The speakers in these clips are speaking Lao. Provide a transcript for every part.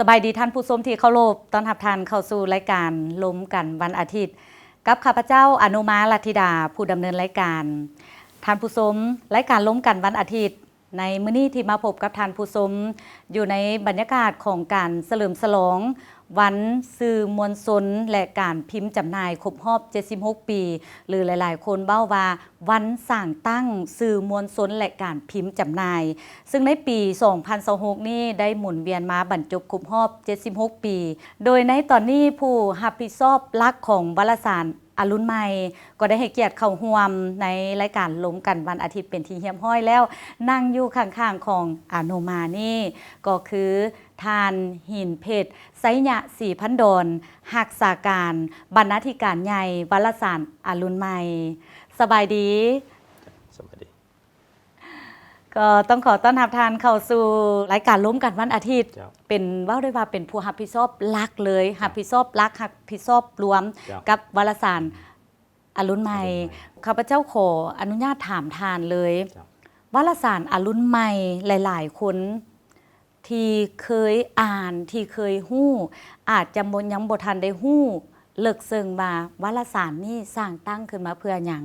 ສະບາຍດີທ່ານຜູ້ຊົມທີ່ເຄົາລົບ, ຕ້ອນຮັບທ່ານເຂົ້າສູ່ລາຍການລົມກັນວັນອາທິດ ກັບຂ້າພະເຈົ້າ ອະນຸມາ ລັດທິດາ ຜູ້ດຳເນີນລາຍການ. ທ່ານຜູ້ຊົມ, ລາຍການລົມກັນວັນອາທິດໃນມື້ນີ້ທີ່ມາພົບກັບທ່ານຜູ້ຊົມ ຢູ່ໃນບັນຍາກາດຂອງການສະເຫຼີມສະຫຼອງວັນສື່ມວນຊົນ ແລະ ການພິມຈຳໜ່າຍຄົບຮອບເຈັດສິບຫົກປີ ຫຼື ຫຼາຍໆຄົນເວົ້າວ່າ ວັນສ້າງຕັ້ງສື່ມວນຊົນ ແລະ ການພິມຈຳໜ່າຍ, ຊຶ່ງໃນປີສອງພັນຊາວຫົກນີ້ໄດ້ໝູນວຽນມາບັນຈົບຄົບຮອບເຈັດສິບຫົກປີ, ໂດຍໃນຕອນນີ້ຜູ້ຮັບຜິດຊອບຫຼັກຂອງວາລະສານອະລຸນໃໝ່ ກໍໄດ້ໃຫ້ກຽດເຂົ້າຮ່ວມໃນລາຍການລົມກັນວັນອາທິດເປັນທີ່ຮຽບຮ້ອຍແລ້ວ. ນັ່ງຢູ່ຂ້າງໆຂອງອະນຸມານີ້ ກໍຄືທ່ານ ຫີນເພັດ ໄຊຍະສີພັນດອນ ຮັກສາການບັນນາທິການໃຫຍ່ວາລະສານອະລຸນໃໝ່. ສະບາຍດີ. ສະບາຍດີ. ກໍຕ້ອງຂໍຕ້ອນຮັບທ່ານເຂົ້າສູ່ລາຍການລົມກັນວັນອາທິດ. ເຈົ້າ. ເປັນ ເວົ້າໄດ້ວ່າເປັນຜູ້ຮັບຜິດຊອບຫຼັກເລີຍ, ເຈົ້າ. ຮັບຜິດຊອບຫຼັກ, ຮັບຜິດຊອບລວມ ເຈົ້າ. ກັບວາລະສານ ອະລຸນໃໝ່. ອະລຸນໃໝ່. ຂ້າພະເຈົ້າຂໍອະນຸຍາດຖາມທ່ານເລີຍ. ເຈົ້າ. ວາລະສານອະລຸນໃໝ່ ຫຼາຍໆຄົນທີ່ເຄີຍອ່ານ, ທີ່ເຄີຍຮູ້ ອາດຈະບໍ່, ຍັງບໍ່ທັນໄດ້ຮູ້ເລິກເຊິ່ງວ່າ ວາລະສານນີ້ສ້າງຕັ້ງຂຶ້ນມາເພື່ອຫຍັງ,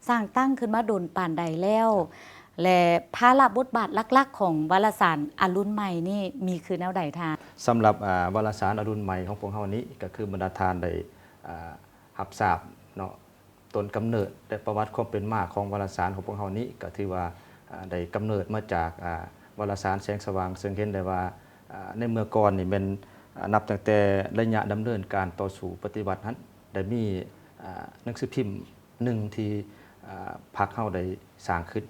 ສ້າງຕັ້ງຂຶ້ນມາດົນປານໃດແລ້ວ ເຈົ້າ. ແລະ ພາລະບົດບາດຫຼັກໆຂອງວາລະສານອະລຸນໃໝ່ນີ້ມີຄືແນວໃດທ່ານ? ສຳລັບ ອາ ວາລະສານອະລຸນໃໝ່ຂອງພວກເຮົານີ້ ກໍຄືບັນດາທ່ານໄດ້ ອາ ຮັບຊາບເນາະ ຕົ້ນກຳເນີດ ແລະ ປະຫວັດຄວາມເປັນມາຂອງວາລະສານຂອງພວກເຮົານີ້ ກໍຖືວ່າ ອາ ໄດ້ກຳເນີດມາຈາກ ອາ ວາລະສານແສງສະຫວ່າງ, ເຊິ່ງເຫັນໄດ້ວ່າ ອາ ໃນເມື່ອກ່ອນນີ້ແມ່ນ ອາ ນັບຕັ້ງແຕ່ໄລຍະດຳເນີນການຕໍ່ສູ້ປະຕິວັດຫັ້ນ ໄດ້ມີ ອາ ໜັງສືພິມໜຶ່ງທີ່ ອາ ພັກເຮົາໄດ້ສ້າງຂຶ້ນ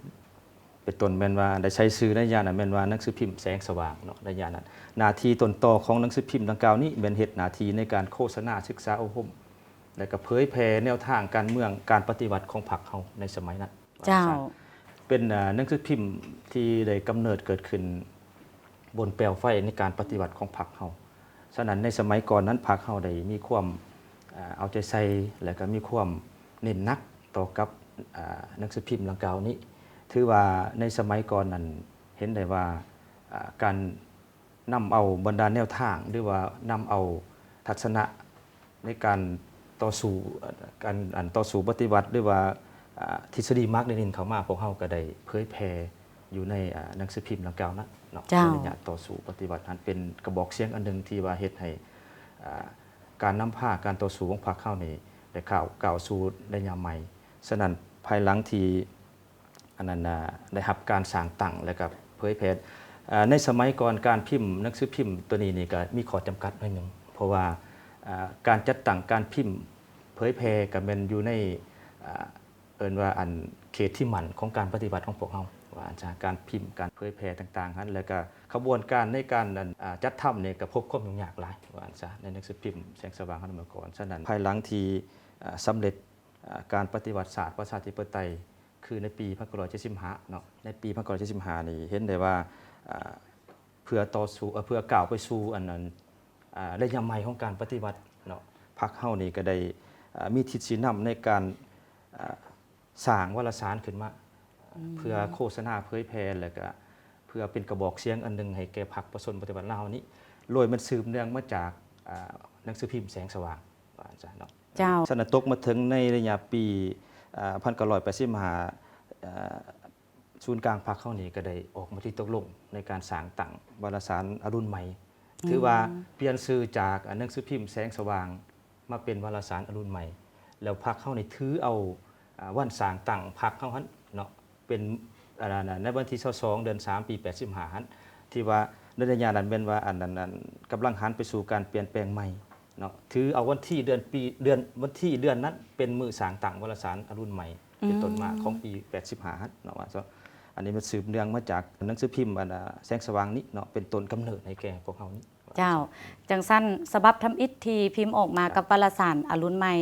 ເປັນຕົ້ນແມ່ນວ່າໄດ້ໃຊ້ຊື່ໃນໄລຍະນັ້ນແມ່ນວ່າໜັງສືພິມແສງສະຫວ່າງເນາະ ໃນໄລຍະນັ້ນ. ໜ້າທີ່ຕົ້ນຕໍຂອງໜັງສືພິມດັ່ງກ່າວນີ້ແມ່ນເຮັດໜ້າທີ່ໃນການໂຄສະນາ, ສຶກສາອົບຮົມ ແລະ ກໍເຜີຍແຜ່ແນວທາງການເມືອງ, ການປະຕິວັດຂອງພັກເຮົາໃນສະໄໝນັ້ນ. ເຈົ້າ. ເປັນ ເອີ ໜັງສືພິມທີ່ໄດ້ກຳເນີດເກີດຂຶ້ນບົນແປວໄຟໃນການປະຕິວັດຂອງພັກເຮົາ. ສະນັ້ນ ໃນສະໄໝກ່ອນນັ້ນ ພັກເຮົາໄດ້ມີຄວາມ ເອີ ເອົາໃຈໃສ່ ແລະ ກໍມີຄວາມເນັ້ນໜັກຕໍ່ກັບ ອາ ໜັງສືພິມດັ່ງກ່າວນີ້. ຖືວ່າໃນສະໄໝກ່ອນນັ້ນ ເຫັນໄດ້ວ່າ ອາ ການ ນຳເອົາບັນດາແນວທາງ ຫຼືວ່ານຳເອົາທັດສະນະໃນການຕໍ່ສູ້ ການ ອັນ ຕໍ່ສູ້ປະຕິວັດ ຫຼືວ່າ ອາ ທິດສະດີມາກເລນິນເຂົ້າມາ, ພວກເຮົາກໍໄດ້ເຜີຍແຜ່ຢູ່ໃນ ອາ ໜັງສືພິມດັ່ງກ່າວນັ້ນເນາະ. ເຈົ້າ. ໃນໄລຍະຕໍ່ສູ້ປະຕິວັດຫັ້ນ ເປັນກະບອກສຽງອັນໜຶ່ງທີ່ວ່າເຮັດໃຫ້ ອາ ການນຳພາການຕໍ່ສູ້ຂອງພັກເຮົານີ້ໄດ້ກ້າວ ກ້າວສູ່ໄລຍະໃໝ່. ສະນັ້ນ ພາຍຫຼັງທີ່ ອັນນັ້ນນະ ໄດ້ຮັບການສ້າງຕັ້ງ ແລະ ກໍເຜີຍແຜ່ ເອີ ໃນສະໄໝກ່ອນ ການພິມໜັງສືພິມຕົວນີ້ນີ້ກໍມີຂໍ້ຈຳກັດໜ້ອຍໜຶ່ງ ເພາະວ່າ ເອີ ການຈັດຕັ້ງການພິມເຜີຍແຜ່ກໍແມ່ນຢູ່ໃນ ເອີ ເອີ້ນວ່າ ອັນ ເຂດທີ່ໝັ້ນຂອງການປະຕິວັດຂອງພວກເຮົາ ວ່າອັນຊະ ການພິມ ການເຜີຍແຜ່ຕ່າງໆຫັ້ນ ແລ້ວກໍຂະບວນການໃນການ ອັນ ອາ ຈັດທຳນີ້ກໍພົບຄວາມຫຍຸ້ງຍາກຫຼາຍ ວ່າອັນຊະ ໃນໜັງສືພິມແສງສະຫວ່າງເຮົາໃນເມື່ອກ່ອນ. ສະນັ້ນ ພາຍຫຼັງທີ່ ອາ ສຳເລັດ ອາ ການປະຕິວັດຊາດປະຊາທິປະໄຕ ຄືໃນປີພັນເກົ້າຮ້ອຍເຈັດສິບຫ້າເນາະ ໃນປີພັນເກົ້າຮ້ອຍເຈັດສິບຫ້ານີ້ເຫັນໄດ້ວ່າ ອາ ເພື່ອຕໍ່ສູ້ ເອີ ເພື່ອກ້າວໄປສູ່ອັນນັ້ນ ອາ ໄລຍະໃໝ່ຂອງການປະຕິວັດເນາະ ພັກເຮົານີ້ກໍໄດ້ ອາ ມີທິດຊີ້ນຳໃນການ ອາ ສ້າງວາລະສານຂຶ້ນມາ ອືມ ເພື່ອໂຄສະນາເຜີຍແຜ່ ແລະ ກະເພື່ອເປັນກະບອກສຽງອັນໜຶ່ງໃຫ້ແກ່ພັກປະຊາຊົນປະຕິວັດລາວນີ້ ໂດຍມັນສືບເນື່ອງມາຈາກ ອາ ໜັງສືພິມແສງສະຫວ່າງ ວ່າຊັ້ນເນາະ. ເຈົ້າ. ສະນັ້ນ ຕົກມາເຖິງໃນໄລຍະປີ ອາ ພັນເກົ້າຮ້ອຍແປດສິບຫ້າ ອາ ສູນກາງພັກເຮົານີ້ກໍໄດ້ອອກມະຕິຕົກລົງໃນການສ້າງຕັ້ງວາລະສານອະລຸນໃໝ່. ອືມ. ຖືວ່າປ່ຽນຊື່ຈາກ ອາ ໜັງສືພິມແສງສະຫວ່າງ ມາເປັນວາລະສານອະລຸນໃໝ່ ແລ້ວພັກເຮົານີ້ຖືເອົາ ອາ ວັນສ້າງຕັ້ງພັກເຮົາຫັ້ນເນາະ ເປັນ ອາ ໃນວັນທີຊາວສອງ ເດືອນສາມ ປີແປດສິບຫ້າຫັ້ນ ທີ່ວ່າໃນໄລຍະນັ້ນແມ່ນວ່າ ອັນ ອັນ ອັນ ກຳລັງຫັນໄປສູ່ການປ່ຽນແປງໃໝ່ເນາະ ຖືເອົາວັນທີເດືອນປີ ເດືອນ ວັນທີເດືອນນັ້ນເປັນມື້ສ້າງຕັ້ງວາລະສານອະລຸນໃໝ່ ເປັນຕົ້ນມາ ອືມ ຂອງປີແປດສິບຫ້າຫັ້ນເນາະ ວ່າຊັ້ນ. ອັນນີ້ມັນສືບເນື່ອງມາຈາກໜັງສືພິມ ອັນ ອາ ແສງສະຫວ່າງນີ້ເນາະ ເປັນຕົ້ນກຳເນີດໃຫ້ແກ່ພວກເຮົານີ້. ເຈົ້າ. ຈັ່ງຊັ້ນ ສະບັບທຳອິດທີ່ພິມອອກມາ ເຈົ້າ ກັບວາລະສານອະລຸນໃໝ່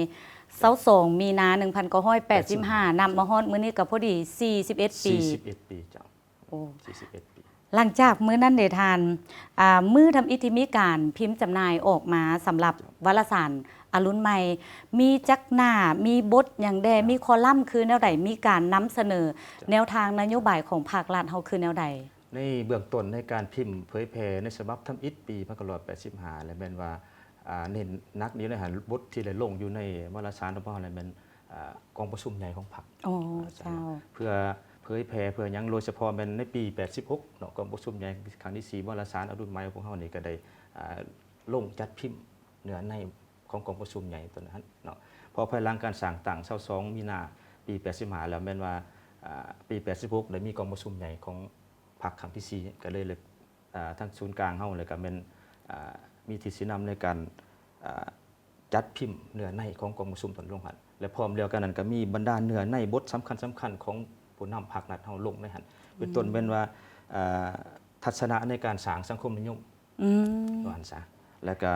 ຊາວສອງ ມີນາ ໜຶ່ງພັນເກົ້າຮ້ອຍແປດສິບຫ້າ ແປດສິບຫ້າ ນັບມາຮອດມື້ນີ້ກໍພໍດີສີ່ສິບເອັດປີ. ສີ່ສິບເອັດປີ ເຈົ້າ. ໂອ້ ສີ່ສິບເອັດປີ. ຫຼັງຈາກມື້ນັ້ນເດທ່ານ ອາ ມື້ທຳອິດທີ່ມີການພິມຈຳໜ່າຍອອກມາສຳລັບ ເຈົ້າ ວາລະສານອະລຸນໃໝ່ ມີຈັກໜ້າ ມີບົດຫຍັງແດ່ ເຈົ້າ ມີຄໍລັມຄືແນວໃດ ມີການນຳສະເໜີ ເຈົ້າ ແນວທາງນະໂຍບາຍຂອງພາກລັດເຮົາຄືແນວໃດ? ໃນເບື້ອງຕົ້ນໃນການພິມເຜີຍແຜ່ໃນສະບັບທຳອິດປີໜຶ່ງພັນເກົ້າຮ້ອຍແປດສິບຫ້າ ແລະ ແມ່ນວ່າ ອ່າ ເນັ້ນໜັກຢູ່ໃນຫັ້ນ ບົດທີ່ໄດ້ລົງຢູ່ໃນວາລະສານຂອງພວກເຮົາ ແລະ ແມ່ນ ອ່າ ກອງປະຊຸມໃຫຍ່ຂອງພັກ. ອໍ ເຈົ້າ ເພື່ອເຜີຍແຜ່ ເພື່ອຫຍັງ ໂດຍສະເພາະແມ່ນໃນປີແປດສິບຫົກເນາະ ກອງປະຊຸມໃຫຍ່ຄັ້ງທີສີ່ ວາລະສານອະລຸນໃໝ່ຂອງພວກເຮົານີ້ກໍໄດ້ ອ່າ ລົງຈັດພິມເນື້ອໃນຂອງກອງປະຊຸມໃຫຍ່ຕົວນັ້ນເນາະ. ພໍພາຍຫຼັງການສ້າງຕັ້ງຊາວສອງມີນາປີແປດສິບຫ້າແລ້ວ ແມ່ນວ່າ ອ່າ ປີແປດສິບຫົກໄດ້ມີກອງປະຊຸມໃຫຍ່ຂອງພັກຄັ້ງທີສີ່ ກໍເລີຍ ເລີຍ ອ່າ ທາງສູນກາງເຮົາ ແລ້ວກໍແມ່ນ ອ່າ ມີທິດຊີ້ນຳໃນການ ອ່າ ຈັດພິມເນື້ອໃນຂອງກອງປະຊຸມຕົນລົງຫັ້ນ ແລະ ພ້ອມດຽວກັນນັ້ນກໍມີບັນດາເນື້ອໃນບົດສຳຄັນໆຂອງຜູ້ນຳພັກລັດເຮົາລົງໃນຫັ້ນ ເປັນຕົ້ນແມ່ນວ່າ ອ່າ ທັດສະນະໃນການສ້າງສັງຄົມນິຍົມ ອືມ ວ່າຊັ້ນຊະ ແລ້ວກະ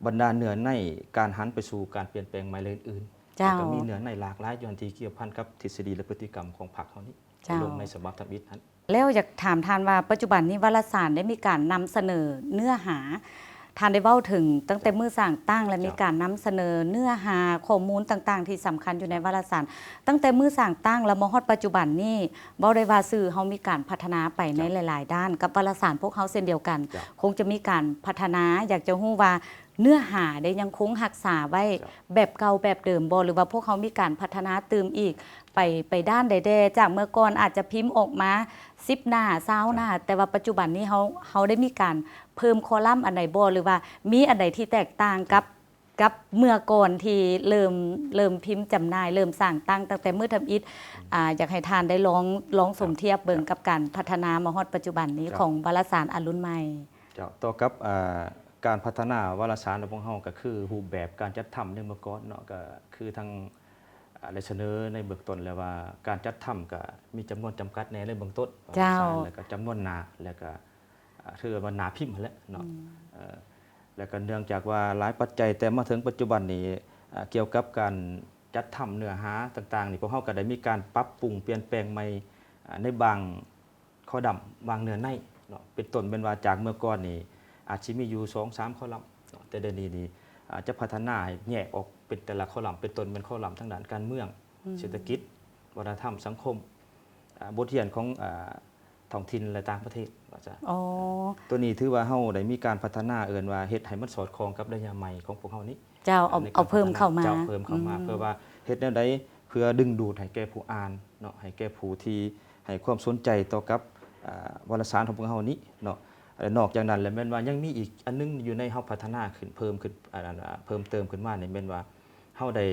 ບັນດາເນື້ອໃນການຫັນໄປສູ່ການປ່ຽນແປງໃໝ່ ແລະ ອື່ນໆ ເຈົ້າ ແລ້ວກະມີເນື້ອໃນຫຼາກຫຼາຍຢູ່ຫັ້ນທີ່ກ່ຽວພັນກັບທິດສະດີ ແລະ ພຶດຕິກຳຂອງພັກເຮົານີ້ ເຈົ້າ ລົງໃນສະບັບທຳອິດຫັ້ນ. ແລ້ວຢາກຖາມທ່ານວ່າ ປັດຈຸບັນນີ້ວາລະສານໄດ້ມີການນຳສະເໜີເນື້ອຫາ ທ່ານໄດ້ເວົ້າເຖິງຕັ້ງແຕ່ມື້ສ້າງຕັ້ງ ແລະ ເຈົ້າ ມີການນຳສະເໜີເນື້ອຫາຂໍ້ມູນຕ່າງໆທີ່ສຳຄັນຢູ່ໃນວາລະສານ ຕັ້ງແຕ່ມື້ສ້າງຕັ້ງ ແລະ ມາຮອດປັດຈຸບັນນີ້ ເວົ້າໄດ້ວ່າສື່ເຮົາມີການພັດທະນາໄປໃນ ເຈົ້າ ຫຼາຍໆດ້ານ ກັບວາລະສານພວກເຮົາເຊັ່ນດຽວກັນ ເຈົ້າ ຄົງຈະມີການພັດທະນາ. ຢາກຈະຮູ້ວ່າເນື້ອຫາໄດ້ຍັງຄົງຮັກສາໄວ້ ເຈົ້າ ແບບເກົ່າແບບເດີມບໍ່ ຫຼືວ່າພວກເຮົາມີການພັດທະນາຕື່ມອີກ ໄປ ໄປດ້ານໃດແດ່? ຈາກເມື່ອກ່ອນອາດຈະພິມອອກມາສິບໜ້າ ຊາວໜ້າ ເຈົ້າ ແຕ່ວ່າປັດຈຸບັນນີ້ເຮົາ ເຮົາໄດ້ມີການເພີ່ມຄໍລັມອັນໃດບໍ່ ຫຼືວ່າມີອັນໃດທີ່ແຕກຕ່າງກັບ ກັບເມື່ອກ່ອນທີ່ເລີ່ມ ເລີ່ມພິມຈຳໜ່າຍ ເລີ່ມສ້າງຕັ້ງ ຕັ້ງແຕ່ມື້ທຳອິດ ອືມ ອາ ຢາກໃຫ້ທ່ານໄດ້ລອງ ລອງສົມທຽບເບິ່ງ ເຈົ້າ ກັບການພັດທະນາມາຮອດປັດຈຸບັນນີ້ ເຈົ້າ ຂອງວາລະສານອະລຸນໃໝ່. ເຈົ້າ ຕໍ່ກັບ ເອີ ການພັດທະນາວາລະສານຂອງພວກເຮົາ ກໍຄືຮູບແບບການຈັດທຳໃນເມື່ອກ່ອນເນາະ ກໍຄືທາງ ອາ ໄດ້ສະເໜີໃນເບື້ອງຕົ້ນແລ້ວວ່າ ການຈັດທຳກໍມີຈຳນວນຈຳກັດແດ່ໃນເບື້ອງຕົ້ນ ເຈົ້າ ແລ້ວກໍຈຳນວນໜ້າ ແລ້ວກໍ ອາ ຖືວ່າໜ້າພິມຫັ້ນແຫຼະເນາະ ອືມ ເອີ ແລ້ວກໍເນື່ອງຈາກວ່າຫຼາຍປັດໄຈ ແຕ່ມາເຖິງປັດຈຸບັນນີ້ ອາ ກ່ຽວກັບການຈັດທຳເນື້ອຫາຕ່າງໆນີ້ ພວກເຮົາກໍໄດ້ມີການປັບປຸງປ່ຽນແປງໃໝ່ ອາ ໃນບາງຄໍລຳ ບາງເນື້ອໃນເນາະ ເປັນຕົ້ນແມ່ນວ່າຈາກເມື່ອກ່ອນນີ້ອາດຊິມີຢູ່ສອງສາມຄໍລຳເນາະ ແຕ່ດຽວນີ້ນີ້ ອາ ຈະພັດທະນາໃຫ້ແຍກອອກເປັນແຕ່ລະຄໍລຳ ເປັນຕົ້ນແມ່ນຄໍລຳທາງດ້ານການເມືອງ ອືມ ເສດຖະກິດ ວັດທະນະທຳ ສັງຄົມ ອາ ບົດຮຽນຂອງ ອາ ທ້ອງຖິ່ນ ແລະ ຕ່າງປະເທດ ວ່າຊະ. ອໍ ຕົວນີ້ຖືວ່າເຮົາໄດ້ມີການພັດທະນາ ເອີ້ນວ່າເຮັດໃຫ້ມັນສອດຄ່ອງກັບໄລຍະໃໝ່ຂອງພວກເຮົານີ້ ເຈົ້າ ເອົາ ໃນການ ເອົາເພີ່ມເຂົ້າມາ ເຈົ້າ ເພີ່ມເຂົ້າມາ ອືມ ເພື່ອວ່າເຮັດແນວໃດເພື່ອດຶງດູດໃຫ້ແກ່ຜູ້ອ່ານເນາະ ໃຫ້ແກ່ຜູ້ທີ່ໃຫ້ຄວາມສົນໃຈຕໍ່ກັບ ອາ ວາລະສານຂອງພວກເຮົານີ້ເນາະ. ແລະ ນອກຈາກນັ້ນແລ້ວ ແມ່ນວ່າຍັງມີອີກອັນໜຶ່ງຢູ່ໃນເຮົາພັດທະນາຂຶ້ນ ເພີ່ມຂຶ້ນ ອາ ເພີ່ມເຕີມຂຶ້ນມານີ້ ແມ່ນວ່າເຮົາໄດ້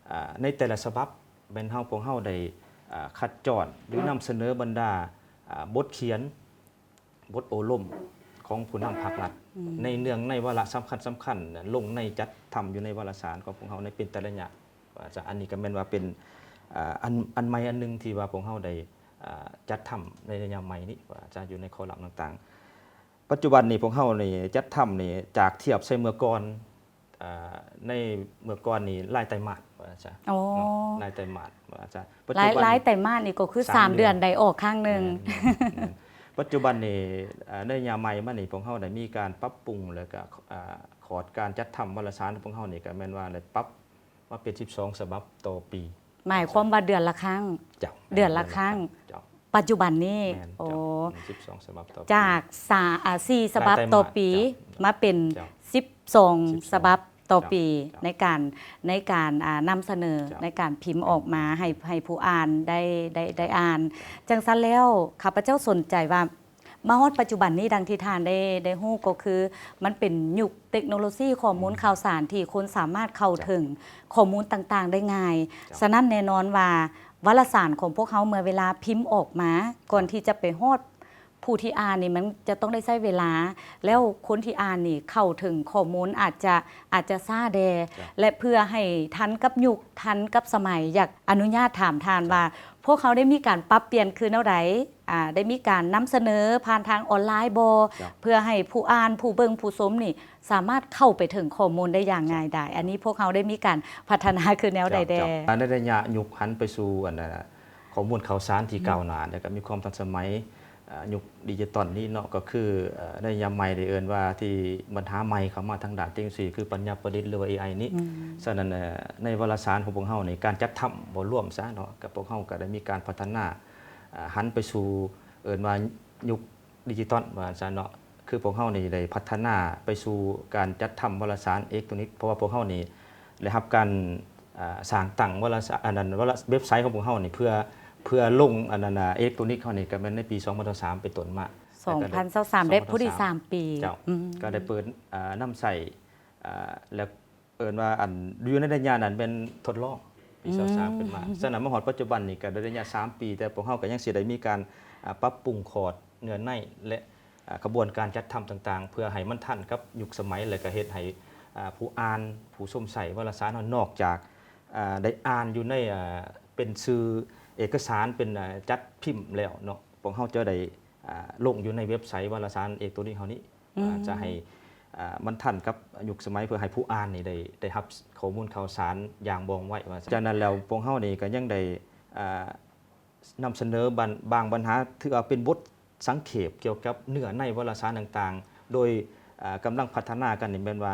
ອາ ໃນແຕ່ລະສະບັບ ແມ່ນເຮົາ ພວກເຮົາໄດ້ ອາ ຄັດຈ້ອນ ຫຼື ນຳສະເໜີບັນດາ ອາ ບົດຂຽນ ບົດໂອ້ລົມຂອງຜູ້ນຳພັກລັດ ອືມ ໃນເນື່ອງໃນວາລະສຳຄັນໆ ລົງໃນ ຈັດທຳຢູ່ໃນວາລະສານຂອງພວກເຮົາໃນເປັນແຕ່ລະໄລຍະ ວ່າຊະ. ອັນນີ້ກໍແມ່ນວ່າເປັນ ອາ ອັນ ອັນໃໝ່ອັນໜຶ່ງທີ່ວ່າພວກເຮົາໄດ້ ອາ ຈັດທຳໃນໄລຍະໃໝ່ນີ້ ວ່າຊະ ຢູ່ໃນຄໍລຳຕ່າງໆ. ປັດຈຸບັນນີ້ພວກເຮົານີ້ຈັດທຳນີ້ ຈາກທຽບໃສ່ເມື່ອກ່ອນ ອ່າ ໃນເມື່ອກ່ອນນີ້ລາຍໄຕມາດ ວ່າຊະ ອໍ ເນາະ ລາຍໄຕມາດ ວ່າຊະ ປັດຈຸບັນ ລາຍ ລາຍໄຕມາດນີ້ກໍຄືສາມ ສາມເດືອນ ເດືອນໄດ້ອອກຄັ້ງໜຶ່ງ. ແມ່ນ ແມ່ນ ແມ່ນ ປັດຈຸບັນນີ້ ອ່າ ໃນໄລຍະໃໝ່ມານີ້ ພວກເຮົາໄດ້ມີການປັບປຸງ ແລ້ວກໍ ອ່າ ຂອດການຈັດທຳວາລະສານຂອງພວກເຮົານີ້ ກໍແມ່ນວ່າໄດ້ປັບມາເປັນສິບສອງສະບັບຕໍ່ປີ. ໝາຍຄວາມວ່າເດືອນລະຄັ້ງ. ເຈົ້າ ເດືອນລະຄັ້ງ. ເຈົ້າ ປັດຈຸບັນນີ້. ແມ່ນ ໂອ້ ເຈົ້າ ອືມ ສິບສອງສະບັບຕໍ່ປີ ຈາກສາ ອ່າ ສີ່ສະບັບຕໍ່ປີ ເຈົ້າ ມາເປັນ ເຈົ້າ ສິບສອງ ສິບສອງສະບັບຕໍ່ປີ ເຈົ້າ ໃນການ ໃນການ ອ່າ ນຳສະເໜີ ເຈົ້າ ໃນການພິມອອກມາ ແມ່ນ ໃຫ້ ໃຫ້ຜູ້ອ່ານໄດ້ ໄດ້ ໄດ້ອ່ານ. ເຈົ້າ ຈັ່ງຊັ້ນແລ້ວ ຂ້າພະເຈົ້າສົນໃຈວ່າ ມາຮອດປັດຈຸບັນນີ້ ດັ່ງທີ່ທ່ານໄດ້ ໄດ້ຮູ້ ກໍຄືມັນເປັນຍຸກເຕັກໂນໂລຊີຂໍ້ມູນ ອືມ ຂ່າວສານ ທີ່ຄົນສາມາດເຂົ້າເຖິງ ເຈົ້າ ຂໍ້ມູນຕ່າງໆໄດ້ງ່າຍ. ເຈົ້າ ສະນັ້ນແນ່ນອນວ່າ ວາລະສານຂອງພວກເຮົາ ເມື່ອເວລາພິມອອກມາ ກ່ອນທີ່ຈະໄປຮອດຜູ້ທີ່ອ່ານນີ້ ມັນຈະຕ້ອງໄດ້ໃຊ້ເວລາ ແລ້ວຄົນທີ່ອ່ານນີ້ເຂົ້າເຖິງຂໍ້ມູນອາດຈະ ອາດຈະຊ້າແດ່ ເຈົ້າ ແລະ ເພື່ອໃຫ້ທັນກັບຍຸກ ທັນກັບສະໄໝ ຢາກອະນຸຍາດຖາມທ່ານ ເຈົ້າ ວ່າ ພວກເຮົາໄດ້ມີການປັບປ່ຽນຄືແນວໃດ? ອ່າ ໄດ້ມີການນຳສະເໜີຜ່ານທາງອອນລາຍບໍ່? ເຈົ້າ ເພື່ອໃຫ້ຜູ້ອ່ານ ຜູ້ເບິ່ງ ຜູ້ຊົມນີ້ ສາມາດເຂົ້າໄປເຖິງຂໍ້ມູນໄດ້ຢ່າງງ່າຍດາຍ. ເຈົ້າ ອັນນີ້ພວກເຮົາໄດ້ມີການພັດທະນາຄືແນວໃດແດ່? ເຈົ້າ ເຈົ້າ ໃນໄລຍະຍຸກຫັນໄປສູ່ ອັນ ຂໍ້ມູນຂ່າວສານທີ່ ອືມ ກ້າວໜ້າ ແລ້ວກໍມີຄວາມທັນສະໄໝ ອ່າ ຍຸກດິຈິຕອນນີ້ເນາະ ກໍຄື ເອີ ໃນໄລຍະໃໝ່ໄດ້ເອີ້ນວ່າ ທີ່ບັນຫາໃໝ່ເຂົ້າມາທາງດ້ານເຕັກໂນໂລຊີ ຄືປັນຍາປະດິດ ຫຼືວ່າ ເອໄອ ນີ້. ອືມ ສະນັ້ນ ເອີ ໃນວາລະສານຂອງພວກເຮົານີ້ ການຈັດທຳບໍ່ລວມຊະເນາະ ກໍພວກເຮົາກໍໄດ້ມີການພັດທະນາ ອ່າ ຫັນໄປສູ່ ເອີ້ນວ່າຍຸກ ດິຈິຕອນວ່າຊັ້ນເນາະ. ຄືພວກເຮົານີ້ໄດ້ພັດທະນາໄປສູ່ການຈັດທຳວາລະສານເອເລັກໂຕນິກ ເພາະວ່າພວກເຮົານີ້ໄດ້ຮັບການ ອ່າ ສ້າງຕັ້ງວາລະສາ ອັນນັ້ນ ວາລະ ເວັບໄຊຂອງພວກເຮົານີ້ ເພື່ອ ເພື່ອລົງ ອັນນັ້ນ ເອເລັກໂຕນິກເຮົານີ້ ກໍແມ່ນໃນປີສອງພັນຊາວສາມເປັນຕົ້ນມາ ສອງພັນຊາວສາມ ແລ້ວກໍເລີຍ ໄດ້ເປີດ ສອງພັນຊາວສາມ ອ່າ ນຳໃຊ້ ອ່າ ແລ້ວ ເອີ້ນວ່າ ອັນ ຢູ່ໃນໄລຍະນັ້ນແມ່ນທົດລອງ ປີ ອືມ ຊາວສາມເປັນມາ. ສະນັ້ນມາຮອດປັດຈຸບັນນີ້ກໍໄດ້ໄລຍະສາມປີ ແຕ່ພວກເຮົາກໍຍັງຊິໄດ້ມີການ ອ່າ ປັບປຸງຂອດເນື້ອໃນ ແລະ ອ່າ ຂະບວນການຈັດທຳຕ່າງໆ ເພື່ອໃຫ້ມັນທັນກັບຍຸກສະໄໝ ແລະ ກໍເຮັດໃຫ້ ອ່າ ຜູ້ອ່ານ ຜູ້ຊົມໃຊ້ວາລະສານເຮົາ ນອກຈາກ ອ່າ ໄດ້ອ່ານຢູ່ໃນ ອ່າ ເປັນຊື່ເອກະສານ ເປັນ ອ່າ ຈັດພິມແລ້ວເນາະ ພວກເຮົາຈະໄດ້ ອ່າ ລົງຢູ່ໃນເວັບໄຊວາລະສານເອເລັກໂຕນິກເຮົານີ້ ອືມ ວ່າຈະໃຫ້ ອ່າ ມັນທັນກັບຍຸກສະໄໝ ເພື່ອໃຫ້ຜູ້ອ່ານນີ້ໄດ້ ໄດ້ຮັບຂໍ້ມູນຂ່າວສານຢ່າງວ່ອງໄວວ່າ. ຈາກນັ້ນແລ້ວ ພວກເຮົານີ້ກໍຍັງໄດ້ ອ່າ ນຳສະເໜີບັນ ບາງບັນຫາ ຖືວ່າເປັນບົດສັງເຂບກ່ຽວກັບເນື້ອໃນວາລະສານຕ່າງໆ ໂດຍ ອ່າ ກຳລັງພັດທະນາກັນນີ້ ແມ່ນວ່າ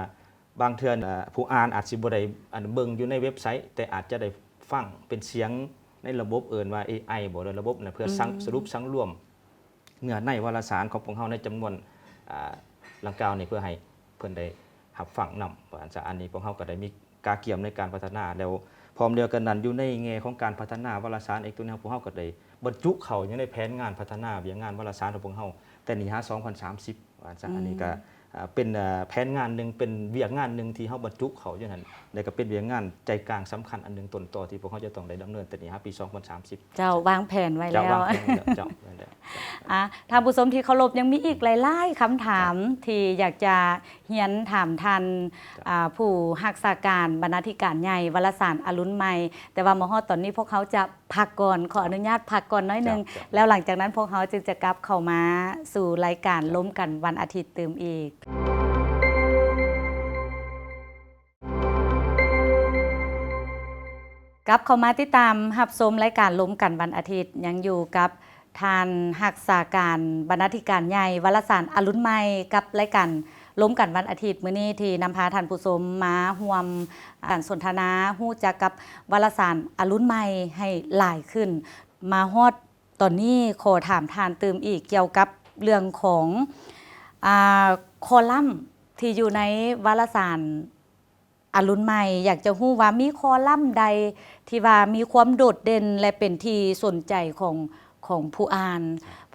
ບາງເທື່ອ ເອີ ຜູ້ອ່ານອາດຊິບໍ່ໄດ້ ອັນ ເບິ່ງຢູ່ໃນເວັບໄຊ ແຕ່ອາດຈະໄດ້ຟັງເປັນສຽງໃນລະບົບ ເອີ້ນວ່າ ເອໄອ ບໍ ໃນລະບົບນັ້ນ ເພື່ອສັງ ອືມ ສະຫຼຸບສັງລວມເນື້ອໃນວາລະສານຂອງພວກເຮົາໃນຈຳນວນ ອ່າ ດັ່ງກ່າວນີ້ ເພື່ອໃຫ້ເພິ່ນໄດ້ຮັບຟັງນຳ. ວ່າຊັ້ນຊະ ອັນນີ້ພວກເຮົາກໍໄດ້ມີກະກຽມໃນການພັດທະນາ ແລ້ວພ້ອມດຽວກັນນັ້ນ ຢູ່ໃນແງ່ຂອງການພັດທະນາວາລະສານເອເລັກໂຕນິກ ພວກເຮົາກໍໄດ້ບັນຈຸເຂົ້າຢູ່ໃນແຜນງານພັດທະນາວຽກງານວາລະສານຂອງພວກເຮົາ ແຕ່ນີ້ຫາສອງພັນສາມສິບ ວ່າຊັ້ນຊະ ອືມ ອັນນີ້ກໍ ອ່າ ເປັນ ເອີ ແຜນງານໜຶ່ງ ເປັນວຽກງານໜຶ່ງທີ່ເຮົາບັນຈຸເຂົ້າຢູ່ຫັ້ນ ແລະ ກໍເປັນວຽກງານໃຈກາງສຳຄັນອັນໜຶ່ງຕົ້ນຕໍທີ່ພວກເຮົາຈະຕ້ອງໄດ້ດຳເນີນ ແຕ່ນີ້ຫາປີສອງພັນສາມສິບ. ເຈົ້າ ວາງແຜນໄວ້ແລ້ວ ເຈົ້າ ວາງແຜນໄວ້ແລ້ວ ເຈົ້າ ແມ່ນແລ້ວ. ອ່າ ທ່ານຜູ້ຊົມທີ່ເຄົາລົບ ຍັງມີອີກຫຼາຍໆຄຳຖາມ ເຈົ້າ ທີ່ຢາກຈະຮຽນຖາມທ່ານ ເຈົ້າ ອ່າ ຜູ້ຮັກສາການບັນນາທິການໃຫຍ່ວາລະສານອະລຸນໃໝ່ ແຕ່ວ່າມາຮອດຕອນນີ້ ພວກເຮົາຈະ ພັກກ່ອນ ຂໍອະນຸຍາດພັກກ່ອນໜ້ອຍໜຶ່ງ ເຈົ້າ ເຈົ້າ ແລ້ວຫຼັງຈາກນັ້ນພວກເຮົາຈຶ່ງຈະກັບເຂົ້າມາສູ່ລາຍການ ເຈົ້າ ລົມກັນວັນອາທິດຕື່ມອີກ. ກັບເຂົ້າມາຕິດຕາມຮັບຊົມລາຍການລົມກັນວັນອາທິດ ຍັງຢູ່ກັບ ທ່ານຮັກສາການບັນນາທິການໃຫຍ່ວາລະສານອະລຸນໃໝ່ ກັບລາຍການລົມກັນວັນອາທິດມື້ນີ້ ທີ່ນຳພາທ່ານຜູ້ຊົມມາຮ່ວມການສົນທະນາ ຮູ້ຈັກກັບວາລະສານອະລຸນໃໝ່ໃຫ້ຫຼາຍຂຶ້ນ. ມາຮອດຕອນນີ້ ຂໍຖາມທ່ານຕື່ມອີກກ່ຽວກັບເລື່ອງຂອງ ອ່າ ຄໍລັມທີ່ຢູ່ໃນວາລະສານ ອະລຸນໃໝ່ ຢາກຈະຮູ້ວ່າມີຄໍລັມໃດທີ່ວ່າມີຄວາມໂດດເດັ່ນ ແລະ ເປັນທີ່ສົນໃຈຂອງ ຂອງຜູ້ອ່ານ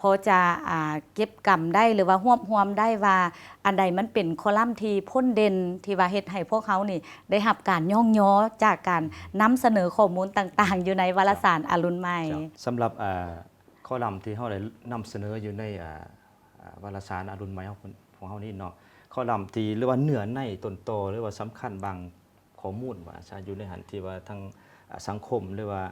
ພໍຈະ ອ່າ ເກັບກຳໄດ້ ຫຼືວ່າຮວບຮວມໄດ້ວ່າ ອັນໃດມັນເປັນຄໍລັມທີ່ພົ້ນເດັ່ນ ທີ່ວ່າເຮັດໃຫ້ພວກເຮົານີ້ໄດ້ຮັບການຍ້ອງຍໍຈາກການນຳສະເໜີຂໍ້ມູນຕ່າງໆ ຢູ່ໃນວາລະສານອະລຸນໃໝ່? ເຈົ້າ ສຳລັບ ເອີ ຄໍລັມທີ່ເຮົາໄດ້ນຳສະເໜີຢູ່ໃນ ເອີ ອ່າ ວາລະສານອະລຸນໃໝ່ຂອງ ຂອງເຮົານີ້ເນາະ ຄໍລັມທີ່ ຫຼືວ່າເນື້ອໃນຕົ້ນຕໍ ຫຼືວ່າສຳຄັນບາງຂໍ້ມູນວ່າຊະ ຢູ່ໃນຫັ້ນ ທີ່ວ່າທາງ ອ່າ ສັງຄົມ ຫຼືວ່າ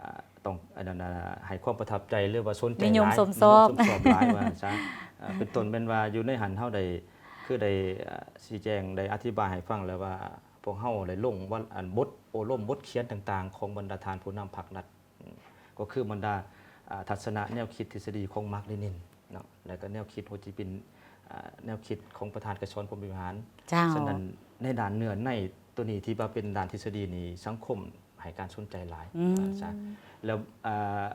ອ່າ ຕ້ອງ ອັນນັ້ນ ອ່າ ໃຫ້ຄວາມປະທັບໃຈ ຫຼືວ່າສົນໃຈ ນິຍົມ ຫຼາຍ ຊົມຊອບ ນິຍົມຊົມຊອບຫຼາຍວ່າຊະ ເປັນຕົ້ນແມ່ນວ່າຢູ່ໃນຫັ້ນເຮົາໄດ້ ຄືໄດ້ ອ່າ ຊີ້ແຈງ ໄດ້ອະທິບາຍໃຫ້ຟັງແລ້ວວ່າ ພວກເຮົາໄດ້ລົງ ອັນ ບົດໂອ້ລົມ ບົດຂຽນຕ່າງໆ ຂອງບັນດາທ່ານຜູ້ນຳພັກລັດ ອືມ ກໍຄືບັນດາ ອ່າ ທັດສະນະແນວຄິດທິດສະດີຂອງມາກ ເລນິນເນາະ ແລ້ວກໍແນວຄິດໂຮຈິມິນ ອ່າ ແນວຄິດຂອງປະທານໄກສອນ ພົມວິຫານ. ເຈົ້າ. ສະນັ້ນ ໃນດ້ານເນື້ອໃນໂຕນີ້ ທີ່ວ່າເປັນດ້ານທິດສະດີນີ້ ສັງຄົມໃຫ້ການສົນໃຈຫຼາຍ ອືມ ວ່າຊະ ແລ້ວ ອ່າ